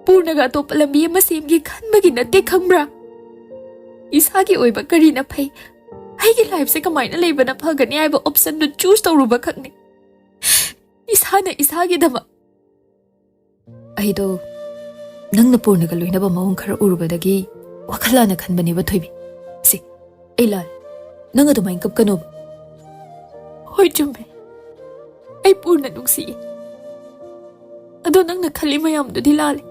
ꯄꯨꯔꯅꯒ ꯑꯇꯣꯞꯄ ꯂꯝꯕꯤ ꯑꯃ ꯁꯦꯝꯒꯦ ꯈꯟꯕꯒꯤ ꯅꯠꯇꯦ, ꯈꯪꯕ꯭ꯔꯥ? ꯏꯁꯥꯒꯤ ꯑꯣꯏꯕ ꯀꯔꯤꯅ ꯐꯩ, ꯑꯩꯒꯤ ꯂꯥꯏꯐꯁꯦ ꯀꯃꯥꯏꯅ ꯂꯩꯕꯅ ꯐꯒꯅꯤ ꯍꯥꯏꯕ ꯑꯣꯞꯁꯟꯗꯨ ꯆꯨꯁ ꯇꯧꯔꯨꯕ ꯈꯛꯅꯤ꯫ ꯏꯁꯥꯅ ꯏꯁꯥꯒꯤꯗꯃꯛ꯫ ꯑꯩꯗꯣ ꯅꯪꯅ ꯄꯨꯔꯅꯒ ꯂꯣꯏꯅꯕ ꯃꯑꯣꯡ ꯈꯔ ꯎꯔꯨꯕꯗꯒꯤ ꯋꯥꯈꯜ ꯂꯥꯟꯅ ꯈꯟꯕꯅꯦꯕ, ꯊꯣꯏꯕꯤ꯫ ꯁꯤ, ꯑꯩ ꯂꯥꯜꯂꯦ꯫ ꯅꯪ ꯑꯗꯨꯃꯥꯏꯅ ꯀꯞꯀꯅꯣꯕ꯫ ꯍꯣꯏ, ꯆꯨꯝꯃꯦ꯫ ꯑꯩ ꯄꯨꯔꯅ ꯅꯨꯡꯁꯤꯌꯦ꯫ ꯑꯗꯣ ꯅꯪꯅ ꯈꯜꯂꯤ ꯃꯌꯥꯝꯗꯨꯗꯤ ꯂꯥꯜꯂꯦ꯫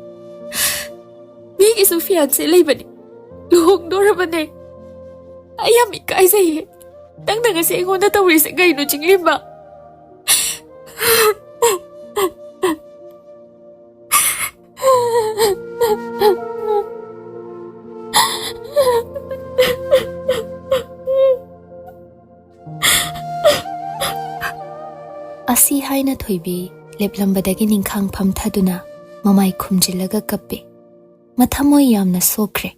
ꯃꯤꯒꯤꯁꯨ ꯐꯤꯌꯥꯟꯁꯦ ꯂꯩꯕꯅꯦ, ꯂꯨꯍꯣꯡꯗꯣꯔꯕꯅꯦ꯫ ꯑꯩ ꯌꯥꯝ ꯏꯀꯥꯏꯖꯩꯌꯦ꯫ ꯅꯪꯅ ꯉꯁꯤ ꯑꯩꯉꯣꯟꯗ ꯇꯧꯔꯤꯁꯦ ꯀꯩꯅꯣ, ꯆꯤꯡꯂꯦꯝꯕ? ꯑꯁꯤ ꯍꯥꯏꯅ ꯊꯣꯏꯕꯤ ꯂꯦꯞꯂꯝꯕꯗꯒꯤ ꯅꯤꯡꯈꯥꯡ ꯐꯝꯊꯗꯨꯅ ꯃꯃꯥꯏ ꯈꯨꯝꯖꯤꯜꯂꯒ ꯀꯞꯄꯦ꯫ ꯃꯊꯃꯣꯏ ꯌꯥꯝꯅ ꯁꯣꯛꯈ꯭ꯔꯦ꯫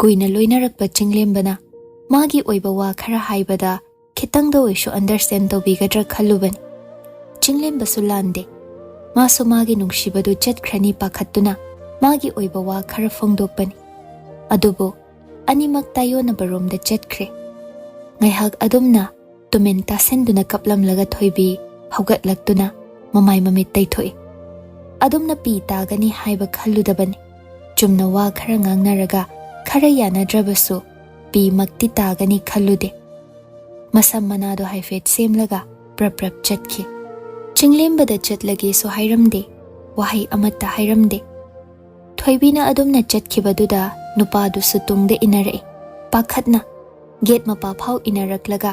ꯀꯨꯏꯅ ꯂꯣꯏꯅꯔꯛꯄ ꯆꯤꯡꯂꯦꯝꯕꯅ ꯃꯥꯒꯤ ꯑꯣꯏꯕ ꯋꯥ ꯈꯔ ꯍꯥꯏꯕꯗ ꯈꯤꯇꯪꯗ ꯑꯣꯏꯁꯨ ꯑꯟꯗꯔꯁꯇꯦꯟ ꯇꯧꯕꯤꯒꯗ꯭ꯔꯥ ꯈꯜꯂꯨꯕꯅꯤ꯫ ꯆꯤꯡꯂꯦꯝꯕꯁꯨ ꯂꯥꯟꯗꯦ꯫ ꯃꯥꯁꯨ ꯃꯥꯒꯤ ꯅꯨꯡꯁꯤꯕꯗꯨ ꯆꯠꯈ꯭ꯔꯅꯤ ꯄꯥꯈꯠꯇꯨꯅ ꯃꯥꯒꯤ ꯑꯣꯏꯕ ꯋꯥ ꯈꯔ ꯐꯣꯡꯗꯣꯛꯄꯅꯤ꯫ ꯑꯗꯨꯕꯨ ꯑꯅꯤꯃꯛ ꯇꯥꯏꯌꯣꯟꯅꯕꯔꯣꯝꯗ ꯆꯠꯈ꯭ꯔꯦ꯫ ꯉꯥꯏꯍꯥꯛ ꯑꯗꯨꯝꯅ ꯇꯨꯃꯤꯟ ꯇꯥꯁꯤꯟꯗꯨꯅ ꯀꯞꯂꯝꯂꯒ ꯊꯣꯏꯕꯤ ꯍꯧꯒꯠꯂꯛꯇꯨꯅ ꯃꯃꯥꯏ ꯃꯃꯤꯠ ꯇꯩꯊꯣꯛꯏ꯫ ꯑꯗꯨꯝꯅ ꯄꯤ ꯇꯥꯒꯅꯤ ꯍꯥꯏꯕ ꯈꯜꯂꯨꯗꯕꯅꯤ꯫ ꯆꯨꯝꯅ ꯋꯥ ꯈꯔ ꯉꯥꯡꯅꯔꯒ ꯈꯔ ꯌꯥꯅꯗ꯭ꯔꯕꯁꯨ ꯄꯤꯃꯛꯇꯤ ꯇꯥꯒꯅꯤ ꯈꯜꯂꯨꯗꯦ꯫ ꯃꯁꯝ ꯃꯅꯥꯗꯣ ꯍꯥꯏꯐꯦꯠ ꯁꯦꯝꯂꯒ ꯄ꯭ꯔꯞ ꯄ꯭ꯔꯞ ꯆꯠꯈꯤ꯫ ꯆꯤꯡꯂꯦꯝꯕꯗ ꯆꯠꯂꯒꯦꯁꯨ ꯍꯥꯏꯔꯝꯗꯦ, ꯋꯥꯍꯩ ꯑꯃꯠꯇ ꯍꯥꯏꯔꯝꯗꯦ꯫ ꯊꯣꯏꯕꯤꯅ ꯑꯗꯨꯝꯅ ꯆꯠꯈꯤꯕꯗꯨꯗ ꯅꯨꯄꯥꯗꯨꯁꯨ ꯇꯨꯡꯗ ꯏꯟꯅꯔꯛꯏ꯫ ꯄꯥꯈꯠꯅ ꯒꯦꯠ ꯃꯄꯥ ꯐꯥꯎ ꯏꯟꯅꯔꯛꯂꯒ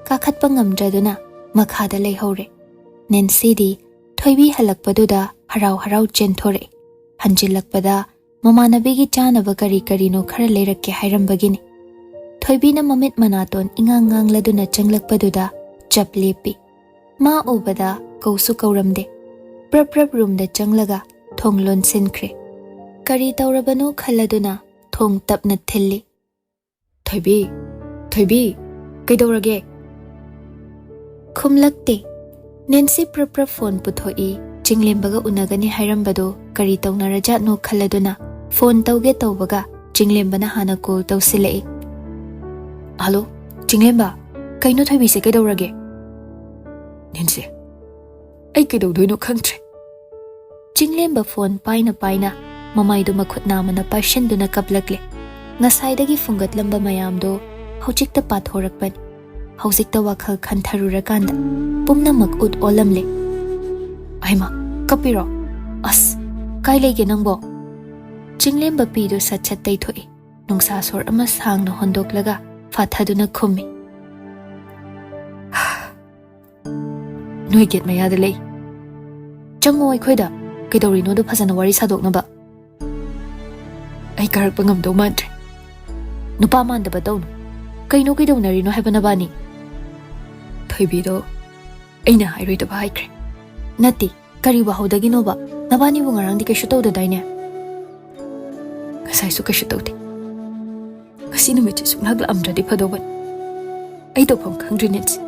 ꯀꯥꯈꯠꯄ ꯉꯝꯗ꯭ꯔꯗꯨꯅ ꯃꯈꯥꯗ ꯂꯩꯍꯧꯔꯦ꯫ ꯅꯦꯟꯁꯤꯗꯤ ꯊꯣꯏꯕꯤ ꯍꯜꯂꯛꯄꯗꯨꯗ ꯍꯔꯥꯎ ꯍꯔꯥꯎ ꯆꯦꯟꯊꯣꯔꯛꯏ꯫ ꯍꯟꯖꯤꯜꯂꯛꯄꯗ ꯃꯃꯥꯟꯅꯕꯤꯒꯤ ꯆꯥꯅꯕ ꯀꯔꯤ ꯀꯔꯤꯅꯣ ꯈꯔ ꯂꯩꯔꯛꯀꯦ ꯍꯥꯏꯔꯝꯕꯒꯤꯅꯤ꯫ ꯊꯣꯏꯕꯤꯅ ꯃꯃꯤꯠ ꯃꯅꯥꯇꯣꯟ ꯏꯉꯥꯡ ꯉꯥꯡꯂꯗꯨꯅ ꯆꯪꯂꯛꯄꯗꯨꯗ ꯆꯞ ꯂꯦꯞꯄꯤ꯫ ꯃꯥ ꯎꯕꯗ ꯀꯧꯁꯨ ꯀꯧꯔꯝꯗꯦ꯫ ꯄ꯭ꯔꯞ ꯄ꯭ꯔꯞ ꯔꯨꯝꯗ ꯆꯪꯂꯒ ꯊꯣꯡ ꯂꯣꯟꯁꯤꯟꯈ꯭ꯔꯦ꯫ ꯀꯔꯤ ꯇꯧꯔꯕꯅꯣ ꯈꯜꯂꯗꯨꯅ ꯊꯣꯡ ꯇꯞꯅ ꯊꯤꯜꯂꯤ꯫ "ꯊꯣꯏꯕꯤ, ꯊꯣꯏꯕꯤ, ꯀꯩꯗꯧꯔꯒꯦ?" ꯈꯨꯝꯂꯛꯇꯦ꯫ ꯅꯦꯟꯁꯤ ꯄ꯭ꯔꯞ ꯄ꯭ꯔꯞ ꯐꯣꯟ ꯄꯨꯊꯣꯛꯏ꯫ ꯆꯤꯡꯂꯦꯝꯕꯒ ꯎꯅꯒꯅꯤ ꯍꯥꯏꯔꯝꯕꯗꯣ ꯀꯔꯤ ꯇꯧꯅꯔꯖꯥꯠꯅꯣ ꯈꯜꯂꯗꯨꯅ ꯐꯣꯟ ꯇꯧꯒꯦ ꯇꯧꯕꯒ ꯆꯤꯡꯂꯦꯝꯕꯅ ꯍꯥꯟꯅ ꯀꯣꯜ ꯇꯧꯁꯤꯜꯂꯛꯏ꯫ "ꯍꯜꯂꯣ, ꯆꯤꯡꯂꯦꯝꯕ, ꯀꯩꯅꯣ ꯊꯣꯏꯕꯤꯁꯦ ꯀꯩꯗꯧꯔꯒꯦ?" "ꯅꯦꯟꯁꯤ, ꯑꯩ ꯀꯩꯗꯧꯗꯣꯏꯅꯣ ꯈꯪꯗ꯭ꯔꯦ꯫" ꯆꯤꯡꯂꯦꯝꯕ ꯐꯣꯟ ꯄꯥꯏꯅ ꯄꯥꯏꯅ ꯃꯃꯥꯏꯗꯨ ꯃꯈꯨꯠ ꯅꯥꯝꯃꯅ ꯄꯥꯏꯁꯤꯟꯗꯨꯅ ꯀꯞꯂꯛꯂꯦ꯫ ꯉꯁꯥꯏꯗꯒꯤ ꯐꯨꯡꯒꯠꯂꯝꯕ ꯃꯌꯥꯝꯗꯣ ꯍꯧꯖꯤꯛꯇ ꯄꯥꯊꯣꯔꯛꯄꯅꯤ꯫ ꯍꯧꯖꯤꯛꯇ ꯋꯥꯈꯜ ꯈꯟꯊꯔꯨꯔꯀꯥꯟꯗ ꯄꯨꯝꯅꯃꯛ ꯎꯠ ꯑꯣꯜꯂꯝꯂꯦ꯫ "ꯍꯩꯃꯥ, ꯀꯞꯄꯤꯔꯣ? ꯑꯁ, ꯀꯥꯏ ꯂꯩꯒꯦ ꯅꯪꯕꯣ?" ꯆꯤꯡꯂꯦꯝꯕ ꯄꯤꯗꯨ ꯁꯠ ꯁꯠ ꯇꯩꯊꯣꯛꯏ꯫ ꯅꯨꯡꯁꯥ ꯁꯣꯔ ꯑꯃ ꯁꯥꯡꯅ ꯍꯣꯟꯗꯣꯛꯂꯒ ꯐꯥꯊꯗꯨꯅ ꯈꯨꯝꯃꯤ꯫ "ꯅꯣꯏ ꯒꯦꯠ ꯃꯌꯥꯗ ꯂꯩ꯫ ꯆꯪꯉꯣ ꯑꯩꯈꯣꯏꯗ꯫ ꯀꯩꯗꯧꯔꯤꯅꯣꯗꯣ ꯐꯖꯅ ꯋꯥꯔꯤ ꯁꯥꯗꯣꯛꯅꯕ꯫" "ꯑꯩ ꯀꯥꯔꯛꯄ ꯉꯝꯗꯧ ꯃꯥꯟꯗ꯭ꯔꯦ꯫" "ꯅꯨꯄꯥ ꯃꯥꯟꯗꯕ ꯇꯧꯅꯨ꯫ ꯀꯩꯅꯣ ꯀꯩꯗꯧꯅꯔꯤꯅꯣ ꯍꯥꯏꯕ ꯅꯕꯥꯅꯤ?" "ꯊꯣꯏꯕꯤꯗꯣ ꯑꯩꯅ ꯍꯥꯏꯔꯣꯏꯗꯕ ꯍꯥꯏꯈ꯭ꯔꯦ꯫" "ꯅꯠꯇꯦ, ꯀꯔꯤ ꯋꯥꯍꯧꯗꯒꯤꯅꯣꯕ? ꯅꯕꯥꯅꯤꯕꯨ ꯉꯔꯥꯡꯗꯤ ꯀꯩꯁꯨ ꯇꯧꯗꯗꯥꯏꯅꯦ?" "ꯉꯁꯥꯏꯁꯨ ꯀꯩꯁꯨ ꯇꯧꯗꯦ꯫ ꯉꯁꯤ ꯅꯨꯃꯤꯠꯁꯦ ꯁꯨꯡꯂꯥꯛ ꯂꯥꯛꯑꯝꯗ꯭ꯔꯗꯤ ꯐꯗꯧꯕꯅꯤ꯫ ꯑꯩ ꯇꯧꯐꯝ ꯈꯪꯗ꯭ꯔꯦ ꯅꯦꯟꯁꯤ꯫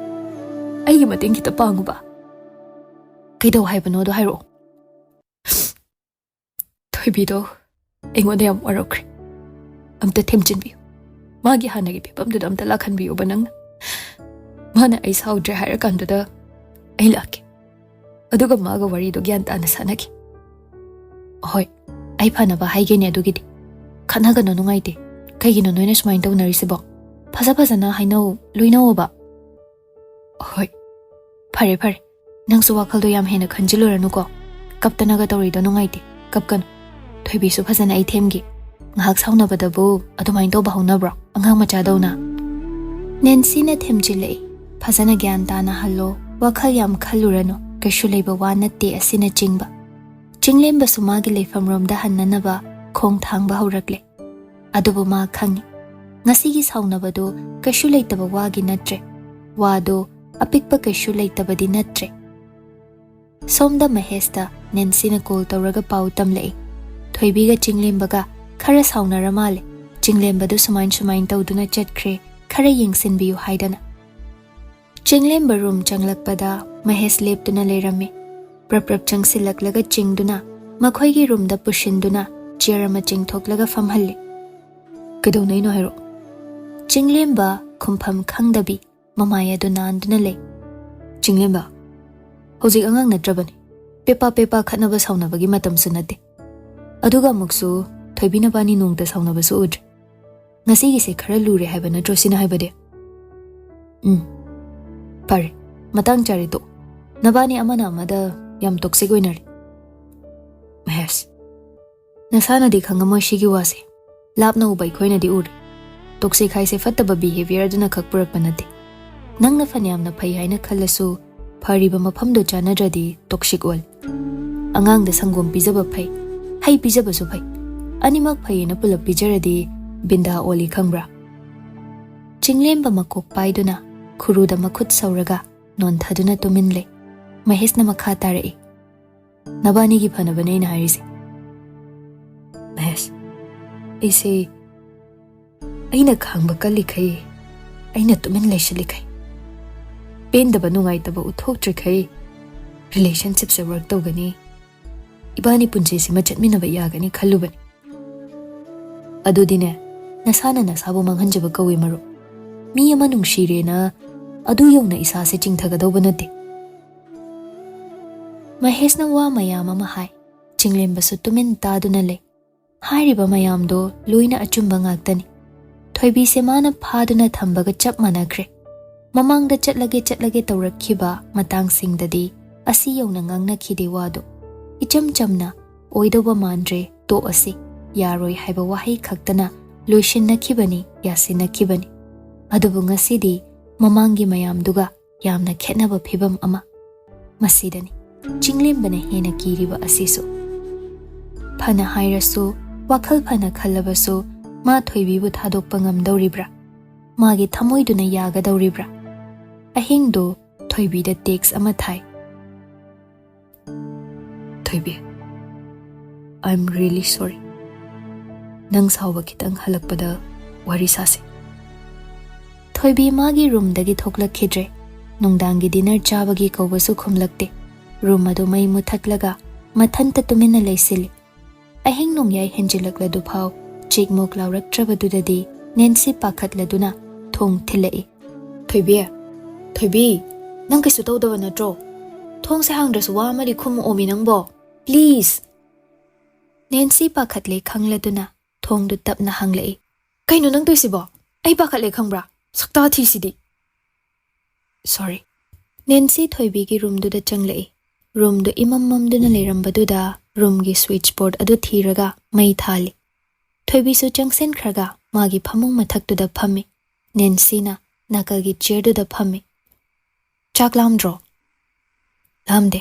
ꯑꯩꯒꯤ ꯃꯇꯦꯡ ꯈꯤꯇ ꯄꯥꯡꯉꯨꯕ꯫" "ꯀꯩꯗꯧ ꯍꯥꯏꯕꯅꯣꯗꯣ ꯍꯥꯏꯔꯛꯑꯣ꯫" "ꯊꯣꯏꯕꯤꯗꯣ ꯑꯩꯉꯣꯟꯗ ꯌꯥꯝ ꯋꯥꯔꯧꯈ꯭ꯔꯦ꯫ ꯑꯝꯇ ꯊꯦꯝꯖꯤꯟꯕꯤꯌꯨ꯫ ꯃꯥꯒꯤ ꯍꯥꯟꯅꯒꯤ ꯐꯤꯕꯝꯗꯨꯗ ꯑꯝꯇ ꯂꯥꯛꯍꯟꯕꯤꯌꯨꯕ ꯅꯪꯅ꯫ ꯃꯥꯅ ꯑꯩ ꯁꯥꯎꯗ꯭ꯔꯦ ꯍꯥꯏꯔꯀꯥꯟꯗꯨꯗ ꯑꯩ ꯂꯥꯛꯀꯦ꯫ ꯑꯗꯨꯒ ꯃꯥꯒ ꯋꯥꯔꯤꯗꯣ ꯒ꯭ꯌꯥꯟ ꯇꯥꯅ ꯁꯥꯟꯅꯒꯦ꯫" "ꯍꯣꯏ, ꯑꯩ ꯐꯅꯕ ꯍꯥꯏꯒꯦꯅꯦ ꯑꯗꯨꯒꯤꯗꯤ꯫ ꯈꯠꯅꯒꯅꯣ, ꯅꯨꯡꯉꯥꯏꯇꯦ꯫ ꯀꯩꯒꯤꯅꯣ ꯅꯣꯏꯅ ꯁꯨꯃꯥꯏꯅ ꯇꯧꯅꯔꯤꯁꯤꯕꯣ? ꯐꯖ ꯐꯖꯅ ꯍꯥꯏꯅꯧ, ꯂꯣꯏꯅꯧꯑꯣꯕ꯫" "ꯍꯣꯏ, ꯐꯔꯦ ꯐꯔꯦ꯫ ꯅꯪꯁꯨ ꯋꯥꯈꯜꯗꯣ ꯌꯥꯝ ꯍꯦꯟꯅ ꯈꯟꯖꯤꯜꯂꯨꯔꯅꯨꯀꯣ꯫ ꯀꯞꯇꯅꯒ ꯇꯧꯔꯤꯗꯣ ꯅꯨꯡꯉꯥꯏꯇꯦ꯫ ꯀꯞꯀꯅꯨ꯫ ꯊꯣꯏꯕꯤꯁꯨ ꯐꯖꯅ ꯑꯩ ꯊꯦꯝꯒꯦ꯫ ꯉꯥꯏꯍꯥꯛ ꯁꯥꯎꯅꯕꯗꯕꯨ ꯑꯗꯨꯃꯥꯏꯅ ꯇꯧꯕ ꯍꯧꯅꯕ꯭ꯔꯣ, ꯑꯉꯥꯡ ꯃꯆꯥꯗꯧꯅ?" ꯅꯦꯟꯁꯤꯅ ꯊꯦꯝꯖꯤꯜꯂꯛꯏ꯫ "ꯐꯖꯅ ꯒ꯭ꯌꯥꯟ ꯇꯥꯅ ꯍꯜꯂꯣ꯫ ꯋꯥꯈꯜ ꯌꯥꯝ ꯈꯜꯂꯨꯔꯅꯨ꯫ ꯀꯩꯁꯨ ꯂꯩꯕ ꯋꯥ ꯅꯠꯇꯦ" ꯑꯁꯤꯅꯆꯤꯡꯕ꯫ ꯆꯤꯡꯂꯦꯝꯕꯁꯨ ꯃꯥꯒꯤ ꯂꯩꯐꯝꯔꯣꯝꯗ ꯍꯟꯅꯅꯕ ꯈꯣꯡ ꯊꯥꯡꯕ ꯍꯧꯔꯛꯂꯦ꯫ ꯑꯗꯨꯕꯨ ꯃꯥ ꯈꯪꯏ, ꯉꯁꯤꯒꯤ ꯁꯥꯎꯅꯕꯗꯣ ꯀꯩꯁꯨ ꯂꯩꯇꯕ ꯋꯥꯒꯤ ꯅꯠꯇ꯭ꯔꯦ꯫ ꯋꯥꯗꯣ ꯑꯄꯤꯛꯄ ꯀꯩꯁꯨ ꯂꯩꯇꯕꯗꯤ ꯅꯠꯇ꯭ꯔꯦ꯫ ꯁꯣꯝꯗ ꯃꯍꯦꯁꯇ ꯅꯦꯟꯁꯤꯅ ꯀꯣꯜ ꯇꯧꯔꯒ ꯄꯥꯎ ꯇꯝꯂꯛꯏ꯫ ꯊꯣꯏꯕꯤꯒ ꯆꯤꯡꯂꯦꯝꯕꯒ ꯈꯔ ꯁꯥꯎꯅꯔ ꯃꯥꯜꯂꯦ꯫ ꯆꯤꯡꯂꯦꯝꯕꯗꯨ ꯁꯨꯃꯥꯏ ꯁꯨꯃꯥꯏ ꯇꯧꯗꯨꯅ ꯆꯠꯈ꯭ꯔꯦ, ꯈꯔ ꯌꯦꯡꯁꯤꯟꯕꯤꯌꯨ ꯍꯥꯏꯗꯅ꯫ ꯆꯤꯡꯂꯦꯝꯕ ꯔꯨꯝ ꯆꯪꯂꯛꯄꯗ ꯃꯍꯦꯁ ꯂꯦꯞꯇꯨꯅ ꯂꯩꯔꯝꯃꯤ꯫ ꯄ꯭ꯔꯞ ꯄ꯭ꯔꯞ ꯆꯪꯁꯤꯜꯂꯛꯂꯒ ꯆꯤꯡꯗꯨꯅ ꯃꯈꯣꯏꯒꯤ ꯔꯨꯝꯗ ꯄꯨꯁꯤꯟꯗꯨꯅ ꯆꯤꯌꯔ ꯑꯃ ꯆꯤꯡꯊꯣꯛꯂꯒ ꯐꯝꯍꯜꯂꯤ꯫ "ꯀꯩꯗꯧꯅꯩꯅꯣ ꯍꯥꯏꯔꯣ?" ꯆꯤꯡꯂꯦꯝꯕ ꯈꯨꯝꯐꯝ ꯈꯪꯗꯕꯤ ꯃꯃꯥꯏ ꯑꯗꯨ ꯅꯥꯟꯗꯨꯅ ꯂꯩ꯫ "ꯆꯤꯡꯂꯦꯝꯕ, ꯍꯧꯖꯤꯛ ꯑꯉꯥꯡ ꯅꯠꯇ꯭ꯔꯕꯅꯤ꯫ ꯄꯦꯄꯥ ꯄꯦꯄꯥ ꯈꯠꯅꯕ ꯁꯥꯎꯅꯕꯒꯤ ꯃꯇꯝꯁꯨ ꯅꯠꯇꯦ꯫ ꯑꯗꯨꯒ ꯑꯃꯨꯛꯁꯨ ꯊꯣꯏꯕꯤ ꯅꯕꯥꯅꯤ ꯅꯣꯡꯇ ꯁꯥꯎꯅꯕꯁꯨ ꯎꯗ꯭ꯔꯤ꯫ ꯉꯁꯤꯒꯤꯁꯦ ꯈꯔ ꯂꯨꯔꯦ ꯍꯥꯏꯕ ꯅꯠꯇ꯭ꯔꯣ ꯁꯤꯅ ꯍꯥꯏꯕꯗꯤ? ꯎꯝ, ꯐꯔꯦ, ꯃꯇꯥꯡ ꯆꯥꯔꯦ ꯇꯣꯛ꯫ ꯅꯕꯥꯅꯤ ꯑꯃꯅ ꯑꯃꯗ ꯌꯥꯝ ꯇꯣꯛꯁꯤꯛ ꯑꯣꯏꯅꯔꯦ꯫" "ꯃꯍꯦꯁ, ꯅꯁꯥꯅꯗꯤ ꯈꯪꯉꯝꯃꯣꯏ ꯁꯤꯒꯤ ꯋꯥꯁꯦ꯫ ꯂꯥꯞꯅ ꯎꯕ ꯑꯩꯈꯣꯏꯅꯗꯤ ꯎꯔꯦ꯫ ꯇꯣꯛꯁꯤꯛ ꯍꯥꯏꯁꯦ ꯐꯠꯇꯕ ꯕꯤꯍꯦꯕꯤꯌꯔ ꯑꯗꯨꯅ ꯈꯛ ꯄꯨꯔꯛꯄ ꯅꯠꯇꯦ꯫ ꯅꯪꯅ ꯐꯅꯌꯥꯝꯅ ꯐꯩ ꯍꯥꯏꯅ ꯈꯜꯂꯁꯨ, ꯐꯔꯤꯕ ꯃꯐꯝꯗꯣ ꯆꯥꯟꯅꯗ꯭ꯔꯗꯤ ꯇꯣꯛꯁꯤꯛ ꯑꯣꯜꯂꯤ꯫ ꯑꯉꯥꯡꯗ ꯁꯪꯒꯣꯝ ꯄꯤꯖꯕ ꯐꯩ, ꯍꯩ ꯄꯤꯖꯕꯁꯨ ꯐꯩ꯫ ꯑꯅꯤꯃꯛ ꯐꯩꯌꯦꯅ ꯄꯨꯂꯞ ꯄꯤꯖꯔꯗꯤ ꯕꯤꯟꯗꯥ ꯑꯣꯜꯂꯤ ꯈꯪꯕ꯭ꯔꯥ?" ꯆꯤꯡꯂꯦꯝꯕ ꯃꯀꯣꯛ ꯄꯥꯏꯗꯨꯅ ꯈꯨꯔꯨꯗ ꯃꯈꯨꯠ ꯁꯧꯔꯒ ꯅꯣꯟꯊꯗꯨꯅ ꯇꯨꯃꯤꯟ ꯂꯩ꯫ ꯃꯍꯦꯁꯅ ꯃꯈꯥ ꯇꯥꯔꯛꯏ꯫ "ꯅꯕꯥꯅꯤꯒꯤ ꯐꯅꯕꯅꯦ ꯑꯩꯅ ꯍꯥꯏꯔꯤꯁꯦ꯫" "ꯃꯍꯦꯁ, ꯑꯩꯁꯦ, ꯑꯩꯅ ꯈꯥꯡꯕ ꯀꯜꯂꯤꯈꯩ, ꯑꯩꯅ ꯇꯨꯃꯤꯟ ꯂꯩꯁꯤꯜꯂꯤꯈꯩ, ꯄꯦꯟꯗꯕ ꯅꯨꯡꯉꯥꯏꯇꯕ ꯎꯠꯊꯣꯛꯇ꯭ꯔꯤꯈꯩ, ꯔꯤꯂꯦꯁꯟꯁꯤꯞꯁꯦ ꯋꯔꯛ ꯇꯧꯒꯅꯤ, ꯏꯕꯥꯅꯤ ꯄꯨꯟꯁꯤꯁꯤꯃ ꯆꯠꯃꯤꯟꯅꯕ ꯌꯥꯒꯅꯤ ꯈꯜꯂꯨꯕꯅꯤ꯫ ꯑꯗꯨꯗꯤꯅꯦ, ꯅꯁꯥꯅ ꯅꯁꯥꯕꯨ ꯃꯥꯡꯍꯟꯖꯕ ꯀꯧꯏ ꯃꯔꯨꯞ꯫ ꯃꯤ ꯑꯃ ꯅꯨꯡꯁꯤꯔꯦꯅ ꯑꯗꯨ ꯌꯧꯅ ꯏꯁꯥꯁꯦ ꯆꯤꯡꯊꯒꯗꯧꯕ ꯅꯠꯇꯦ꯫" ꯃꯍꯦꯁꯅ ꯋꯥ ꯃꯌꯥꯝ ꯑꯃ ꯍꯥꯏ꯫ ꯆꯤꯡꯂꯦꯝꯕꯁꯨ ꯇꯨꯃꯤꯟ ꯇꯥꯗꯨꯅ ꯂꯩ꯫ ꯍꯥꯏꯔꯤꯕ ꯃꯌꯥꯝꯗꯣ ꯂꯣꯏꯅ ꯑꯆꯨꯝꯕ ꯉꯥꯛꯇꯅꯤ꯫ ꯊꯣꯏꯕꯤꯁꯦ ꯃꯥꯅ ꯐꯥꯗꯨꯅ ꯊꯝꯕꯒ ꯆꯞ ꯃꯥꯟꯅꯈ꯭ꯔꯦ꯫ ꯃꯃꯥꯡꯗ ꯆꯠꯂꯒꯦ ꯆꯠꯂꯒꯦ ꯇꯧꯔꯛꯈꯤꯕ ꯃꯇꯥꯡꯁꯤꯡꯗꯗꯤ ꯑꯁꯤ ꯌꯧꯅ ꯉꯥꯡꯅꯈꯤꯗꯦ ꯋꯥꯗꯣ꯫ ꯏꯆꯝ ꯆꯝꯅ "ꯑꯣꯏꯗꯧꯕ ꯃꯥꯟꯗ꯭ꯔꯦ, ꯇꯣꯛꯑꯁꯤ, ꯌꯥꯔꯣꯏ" ꯍꯥꯏꯕ ꯋꯥꯍꯩ ꯈꯛꯇꯅ ꯂꯣꯏꯁꯤꯟꯅꯈꯤꯕꯅꯤ, ꯌꯥꯁꯤꯟꯅꯈꯤꯕꯅꯤ꯫ ꯑꯗꯨꯕꯨ ꯉꯁꯤꯗꯤ ꯃꯃꯥꯡꯒꯤ ꯃꯌꯥꯝꯗꯨꯒ ꯌꯥꯝꯅ ꯈꯦꯠꯅꯕ ꯐꯤꯚꯝ ꯑꯃ꯫ ꯃꯁꯤꯗꯅꯤ ꯆꯤꯡꯂꯦꯝꯕꯅ ꯍꯦꯟꯅ ꯀꯤꯔꯤꯕ ꯑꯁꯤꯁꯨ꯫ ꯐꯅ ꯍꯥꯏꯔꯁꯨ, ꯋꯥꯈꯜ ꯐꯅ ꯈꯜꯂꯕꯁꯨ, ꯃꯥ ꯊꯣꯏꯕꯤꯕꯨ ꯊꯥꯗꯣꯛꯄ ꯉꯝꯗꯧꯔꯤꯕ꯭ꯔꯥ? ꯃꯥꯒꯤ ꯊꯃꯣꯏꯗꯨꯅ ꯌꯥꯒꯗꯧꯔꯤꯕ꯭ꯔꯥ? ꯑꯍꯤꯡꯗꯨ ꯊꯣꯏꯕꯤꯗ ꯇꯦꯛꯁ ꯑꯃ ꯊꯥꯏ꯫ "ꯊꯣꯏꯕꯤ, I am really sorry. ꯅꯪ ꯁꯥꯎꯕ ꯈꯤꯇꯪ ꯍꯜꯂꯛꯄꯗ ꯋꯥꯔꯤ ꯁꯥꯁꯦ꯫" ꯊꯣꯏꯕꯤ ꯃꯥꯒꯤ ꯔꯨꯝꯗꯒꯤ ꯊꯣꯛꯂꯛꯈꯤꯗ꯭ꯔꯦ꯫ ꯅꯨꯡꯗꯥꯡꯒꯤ ꯗꯤꯅꯔ ꯆꯥꯕꯒꯤ ꯀꯧꯕꯁꯨ ꯈꯨꯝꯂꯛꯇꯦ꯫ ꯔꯨꯝ ꯑꯗꯨ ꯃꯩ ꯃꯨꯊꯠꯂꯒ ꯃꯊꯟꯇ ꯇꯨꯃꯤꯟꯅ ꯂꯩꯁꯤꯜꯂꯤ꯫ ꯑꯍꯤꯡ ꯅꯣꯡꯌꯥꯏ ꯍꯦꯟꯖꯤꯜꯂꯛꯂꯗꯨꯐꯥꯎ ꯆꯤꯛꯃꯨꯛ ꯂꯥꯎꯔꯛꯇ꯭ꯔꯕꯗꯨꯗꯗꯤ ꯅꯦꯟꯁꯤ ꯄꯥꯈꯠꯂꯗꯨꯅ ꯊꯣꯡ ꯊꯤꯜꯂꯛꯏ꯫ "ꯊꯣꯏꯕꯤ, ꯊꯣꯏꯕꯤ, ꯅꯪ ꯀꯩꯁꯨ ꯇꯧꯗꯕ ꯅꯠꯇ꯭ꯔꯣ? ꯊꯣꯡꯁꯦ ꯍꯥꯡꯗ꯭ꯔꯁꯨ ꯋꯥ ꯑꯃꯗꯤ ꯈꯨꯝꯃꯛꯑꯣꯃꯤ ꯅꯪꯕꯣ꯫ ꯄ꯭ꯂꯤꯖ!" ꯅꯦꯟꯁꯤ ꯄꯥꯈꯠꯂꯦ ꯈꯪꯂꯗꯨꯅ ꯊꯣꯡꯗꯨ ꯇꯞꯅ ꯍꯥꯡꯂꯛꯏ꯫ "ꯀꯩꯅꯣ ꯅꯪ ꯇꯧꯏꯁꯤꯕꯣ? ꯑꯩ ꯄꯥꯈꯠꯂꯦ ꯈꯪꯕ꯭ꯔꯥ? ꯁꯛꯇꯥ ꯊꯤꯁꯤꯗꯤ!" "ꯁꯣꯔꯤ꯫" ꯅꯦꯟꯁꯤ ꯊꯣꯏꯕꯤꯒꯤ ꯔꯨꯝꯗꯨꯗ ꯆꯪꯂꯛꯏ꯫ ꯔꯨꯝꯗꯨ ꯏꯃꯝ ꯃꯝꯗꯨꯅ ꯂꯩꯔꯝꯕꯗꯨꯗ ꯔꯨꯝꯒꯤ ꯁ꯭ꯋꯤꯆ ꯕꯣꯔꯗ ꯑꯗꯨ ꯊꯤꯔꯒ ꯃꯩ ꯊꯥꯜꯂꯤ꯫ ꯊꯣꯏꯕꯤꯁꯨ ꯆꯪꯁꯤꯟꯈ꯭ꯔꯒ ꯃꯥꯒꯤ ꯐꯃꯨꯡ ꯃꯊꯛꯇꯨꯗ ꯐꯝꯃꯤ꯫ ꯅꯦꯟꯁꯤꯅ ꯅꯥꯀꯜꯒꯤ ꯆꯤꯌꯔꯗꯨꯗ ꯐꯝꯃꯤ꯫ "ꯆꯥꯛ ꯂꯥꯝꯗ꯭ꯔꯣ?" "ꯂꯥꯝꯗꯦ꯫"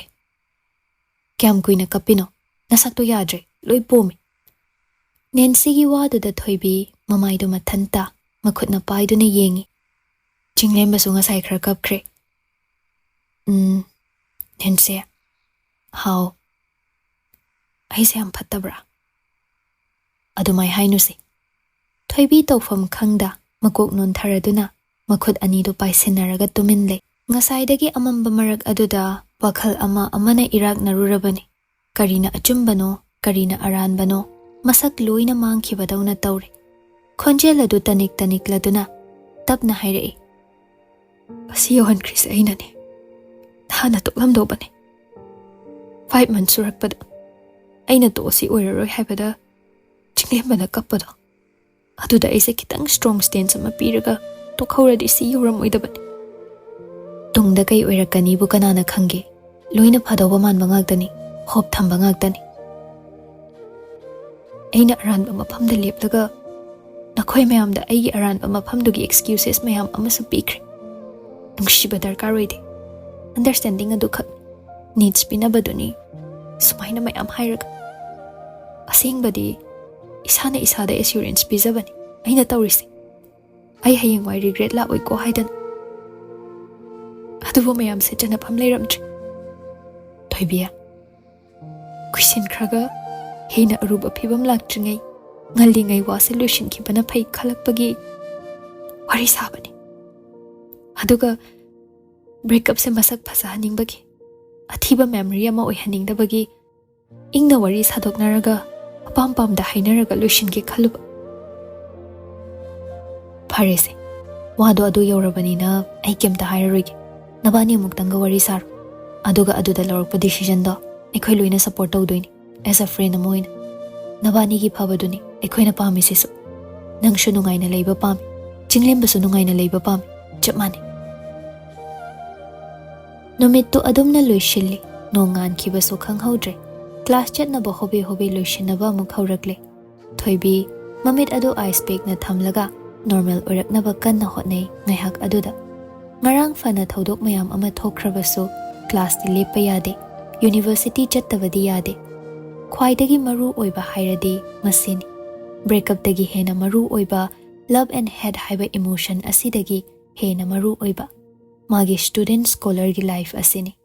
"ꯀꯌꯥꯝ ꯀꯨꯏꯅ ꯀꯞꯄꯤꯅꯣ? ꯅꯁꯛꯇꯣ ꯌꯥꯗ꯭ꯔꯦ, ꯂꯣꯏ ꯄꯣꯝꯃꯤ꯫" ꯅꯦꯟꯁꯤꯒꯤ ꯋꯥꯗꯨꯗ ꯊꯣꯏꯕꯤ ꯃꯃꯥꯏꯗꯨ ꯃꯊꯟꯇ ꯃꯈꯨꯠꯅ ꯄꯥꯏꯗꯨꯅ ꯌꯦꯡꯉꯤ꯫ "ꯆꯤꯡꯂꯦꯝꯕꯁꯨ ꯉꯁꯥꯏ ꯈꯔ ꯀꯞꯈ꯭ꯔꯦ꯫" "ꯎꯝ, ꯅꯦꯟꯁꯤ꯫" "ꯍꯥꯎ?" "ꯑꯩꯁꯦ ꯌꯥꯝ ꯐꯠꯇꯕ꯭ꯔꯥ?" "ꯑꯗꯨꯃꯥꯏ ꯍꯥꯏꯅꯨꯁꯤ꯫" ꯊꯣꯏꯕꯤ ꯇꯧꯐꯝ ꯈꯪꯗ ꯃꯀꯣꯛ ꯅꯣꯟꯊꯔꯗꯨꯅ ꯃꯈꯨꯠ ꯑꯅꯤꯗꯨ ꯄꯥꯏꯁꯤꯟꯅꯔꯒ ꯇꯨꯃꯤꯟ ꯂꯩ꯫ ꯉꯁꯥꯏꯗꯒꯤ ꯑꯃꯝꯕ ꯃꯔꯛ ꯑꯗꯨꯗ ꯋꯥꯈꯜ ꯑꯃ ꯑꯃꯅ ꯏꯔꯥꯛꯅꯔꯨꯔꯕꯅꯤ꯫ ꯀꯔꯤꯅ ꯑꯆꯨꯝꯕꯅꯣ, ꯀꯔꯤꯅ ꯑꯔꯥꯟꯕꯅꯣ, ꯃꯁꯛ ꯂꯣꯏꯅ ꯃꯥꯡꯈꯤꯕꯗꯧꯅ ꯇꯧꯔꯦ꯫ ꯈꯣꯟꯖꯦꯜ ꯑꯗꯨ ꯇꯅꯤꯛ ꯇꯅꯤꯛꯂꯗꯨꯅ ꯇꯞꯅ ꯍꯥꯏꯔꯛꯏ, "ꯑꯁꯤ ꯌꯧꯍꯟꯈ꯭ꯔꯤꯁꯦ ꯑꯩꯅꯅꯦ꯫ ꯅꯍꯥꯟꯅ ꯇꯣꯛꯂꯝꯗꯧꯕꯅꯦ꯫ ꯐꯥꯏꯚ ꯃꯟꯊ ꯁꯨꯔꯛꯄꯗ ꯑꯩꯅ ꯇꯣꯛꯑꯁꯤ ꯑꯣꯏꯔꯔꯣꯏ ꯍꯥꯏꯕꯗ ꯆꯤꯡꯂꯦꯝꯕꯅ ꯀꯞꯄꯗꯣ, ꯑꯗꯨꯗ ꯑꯩꯁꯦ ꯈꯤꯇꯪ ꯁ꯭ꯇꯔꯣꯡ ꯁ꯭ꯇꯦꯟꯁ ꯑꯃ ꯄꯤꯔꯒ ꯇꯣꯛꯍꯧꯔꯗꯤ ꯁꯤ ꯌꯧꯔꯝꯃꯣꯏꯗꯕꯅꯤ꯫ ꯇꯨꯡꯗ ꯀꯩ ꯑꯣꯏꯔꯛꯀꯅꯤꯕꯨ ꯀꯅꯥꯅ ꯈꯪꯒꯦ? ꯂꯣꯏꯅ ꯐꯗꯧꯕ ꯃꯥꯟꯕ ꯉꯥꯛꯇꯅꯤ, ꯍꯣꯞ ꯊꯝꯕ ꯉꯥꯛꯇꯅꯤ꯫" ꯑꯩꯅ ꯑꯔꯥꯟꯕ ꯃꯐꯝꯗ ꯂꯦꯞꯂꯒ ꯅꯈꯣꯏ ꯃꯌꯥꯝꯗ ꯑꯩꯒꯤ ꯑꯔꯥꯟꯕ ꯃꯐꯝꯗꯨꯒꯤ ꯑꯦꯛꯁꯀ꯭ꯌꯨꯁꯦꯁ ꯃꯌꯥꯝ ꯑꯃꯁꯨ ꯄꯤꯈ꯭ꯔꯦ꯫ ꯅꯨꯡꯁꯤꯕ ꯗꯔꯀꯥꯔ ꯑꯣꯏꯗꯦ, ꯑꯟꯗꯔꯁ꯭ꯇꯦꯟꯗꯤꯡ ꯑꯗꯨꯈꯛ, ꯅꯤꯗꯁ ꯄꯤꯅꯕꯗꯨꯅꯤ꯫ ꯁꯨꯃꯥꯏꯅ ꯃꯌꯥꯝ ꯍꯥꯏꯔꯒ, ꯑꯁꯦꯡꯕꯗꯤ ꯏꯁꯥꯅ ꯏꯁꯥꯗ ꯑꯦꯁꯨꯔꯦꯟꯁ ꯄꯤꯖꯕꯅꯤ ꯑꯩꯅ ꯇꯧꯔꯤꯁꯦ꯫ ꯑꯩ ꯍꯌꯦꯡꯋꯥꯏ ꯔꯤꯒ꯭ꯔꯦꯠ ꯂꯥꯛꯑꯣꯏꯀꯣ ꯍꯥꯏꯗꯅ꯫ ꯑꯗꯨꯕꯨ ꯃꯌꯥꯝꯁꯦ ꯆꯟꯅꯐꯝ ꯂꯩꯔꯝꯗ꯭ꯔꯦ꯫ ꯊꯣꯏꯕꯤ, ꯀꯨꯏꯁꯤꯟꯈ꯭ꯔꯒ ꯍꯦꯟꯅ ꯑꯔꯨꯕ ꯐꯤꯕꯝ ꯂꯥꯛꯇ꯭ꯔꯤꯉꯩ ꯉꯜꯂꯤꯉꯩ ꯋꯥꯁꯦ ꯂꯣꯏꯁꯤꯟꯈꯤꯕꯅ ꯐꯩ ꯈꯜꯂꯛꯄꯒꯤ ꯋꯥꯔꯤ ꯁꯥꯕꯅꯤ꯫ ꯑꯗꯨꯒ ꯕ꯭ꯔꯦꯛꯀꯞꯁꯦ ꯃꯁꯛ ꯐꯖꯍꯟꯅꯤꯡꯕꯒꯤ, ꯑꯊꯤꯕ ꯃꯦꯃꯣꯔꯤ ꯑꯃ ꯑꯣꯏꯍꯟꯅꯤꯡꯗꯕꯒꯤ ꯏꯪꯅ ꯋꯥꯔꯤ ꯁꯥꯗꯣꯛꯅꯔꯒ ꯑꯄꯥꯝ ꯄꯥꯝꯗ ꯍꯥꯏꯅꯔꯒ ꯂꯣꯏꯁꯤꯟꯒꯦ ꯈꯜꯂꯨꯕ꯫ ꯐꯔꯦꯁꯦ, ꯋꯥꯗꯣ ꯑꯗꯨ ꯌꯧꯔꯕꯅꯤꯅ ꯑꯩ ꯀꯩꯝꯇ ꯍꯥꯏꯔꯔꯣꯏꯒꯦ꯫ ꯅꯕꯥꯅꯤ ꯑꯃꯨꯛꯇꯪꯒ ꯋꯥꯔꯤ ꯁꯥꯔꯣ꯫ ꯑꯗꯨꯒ ꯑꯗꯨꯗ ꯂꯧꯔꯛꯄ ꯗꯤꯁꯤꯖꯟꯗꯣ ꯑꯩꯈꯣꯏ ꯂꯣꯏꯅ ꯁꯞꯄꯣꯔꯠ ꯇꯧꯗꯣꯏꯅꯤ꯫ ꯑꯦꯁ ꯑ ꯐ꯭ꯔꯦꯟ ꯑꯃ ꯑꯣꯏꯅ ꯅꯕꯥꯅꯤꯒꯤ ꯐꯕꯗꯨꯅꯤ ꯑꯩꯈꯣꯏꯅ ꯄꯥꯝꯃꯤꯁꯤꯁꯨ꯫ ꯅꯪꯁꯨ ꯅꯨꯡꯉꯥꯏꯅ ꯂꯩꯕ ꯄꯥꯝꯃꯤ, ꯆꯤꯡꯂꯦꯝꯕꯁꯨ ꯅꯨꯡꯉꯥꯏꯅ ꯂꯩꯕ ꯄꯥꯝꯃꯤ꯫ ꯆꯞ ꯃꯥꯟꯅꯩ꯫ ꯅꯨꯃꯤꯠꯇꯨ ꯑꯗꯨꯝꯅ ꯂꯣꯏꯁꯤꯜꯂꯤ꯫ ꯅꯣꯡ ꯉꯥꯟꯈꯤꯕꯁꯨ ꯈꯪꯍꯧꯗ꯭ꯔꯦ꯫ ꯀ꯭ꯂꯥꯁ ꯆꯠꯅꯕ ꯍꯣꯕꯦ ꯍꯣꯕꯦ ꯂꯣꯏꯁꯤꯟꯅꯕ ꯑꯃꯨꯛ ꯍꯧꯔꯛꯂꯦ꯫ ꯊꯣꯏꯕꯤ ꯃꯃꯤꯠ ꯑꯗꯨ ꯑꯥꯏꯁ ꯄꯦꯛꯅ ꯊꯝꯂꯒ ꯅꯣꯔꯃꯦꯜ ꯑꯣꯏꯔꯛꯅꯕ ꯀꯟꯅ ꯍꯣꯠꯅꯩ꯫ ꯉꯥꯏꯍꯥꯛ ꯑꯗꯨꯗ ꯉꯔꯥꯡ ꯐꯅ ꯊꯧꯗꯣꯛ ꯃꯌꯥꯝ ꯑꯃ ꯊꯣꯛꯈ꯭ꯔꯕꯁꯨ ꯀ꯭ꯂꯥꯁꯇꯤ ꯂꯦꯞꯄ ꯌꯥꯗꯦ꯫ ꯌꯨꯅꯤꯚꯔꯁꯤꯇꯤ ꯆꯠꯇꯕꯗꯤ ꯌꯥꯗꯦ꯫ ꯈ꯭ꯋꯥꯏꯗꯒꯤ ꯃꯔꯨ ꯑꯣꯏꯕ ꯍꯥꯏꯔꯗꯤ ꯃꯁꯤꯅꯤ꯫ ꯕ꯭ꯔꯦꯛꯀꯞꯇꯒꯤ ꯍꯦꯟꯅ ꯃꯔꯨ ꯑꯣꯏꯕ ꯂꯚ ꯑꯦꯟ ꯍꯦꯠ ꯍꯥꯏꯕ ꯏꯃꯣꯁꯟ ꯑꯁꯤꯗꯒꯤ ꯍꯦꯟꯅ ꯃꯔꯨ ꯑꯣꯏꯕ ꯃꯥꯒꯤ ꯁ꯭ꯇꯨꯗꯦꯟꯠ ꯁ꯭ꯀꯣꯂꯔꯒꯤ ꯂꯥꯏꯐ ꯑꯁꯤꯅꯤ꯫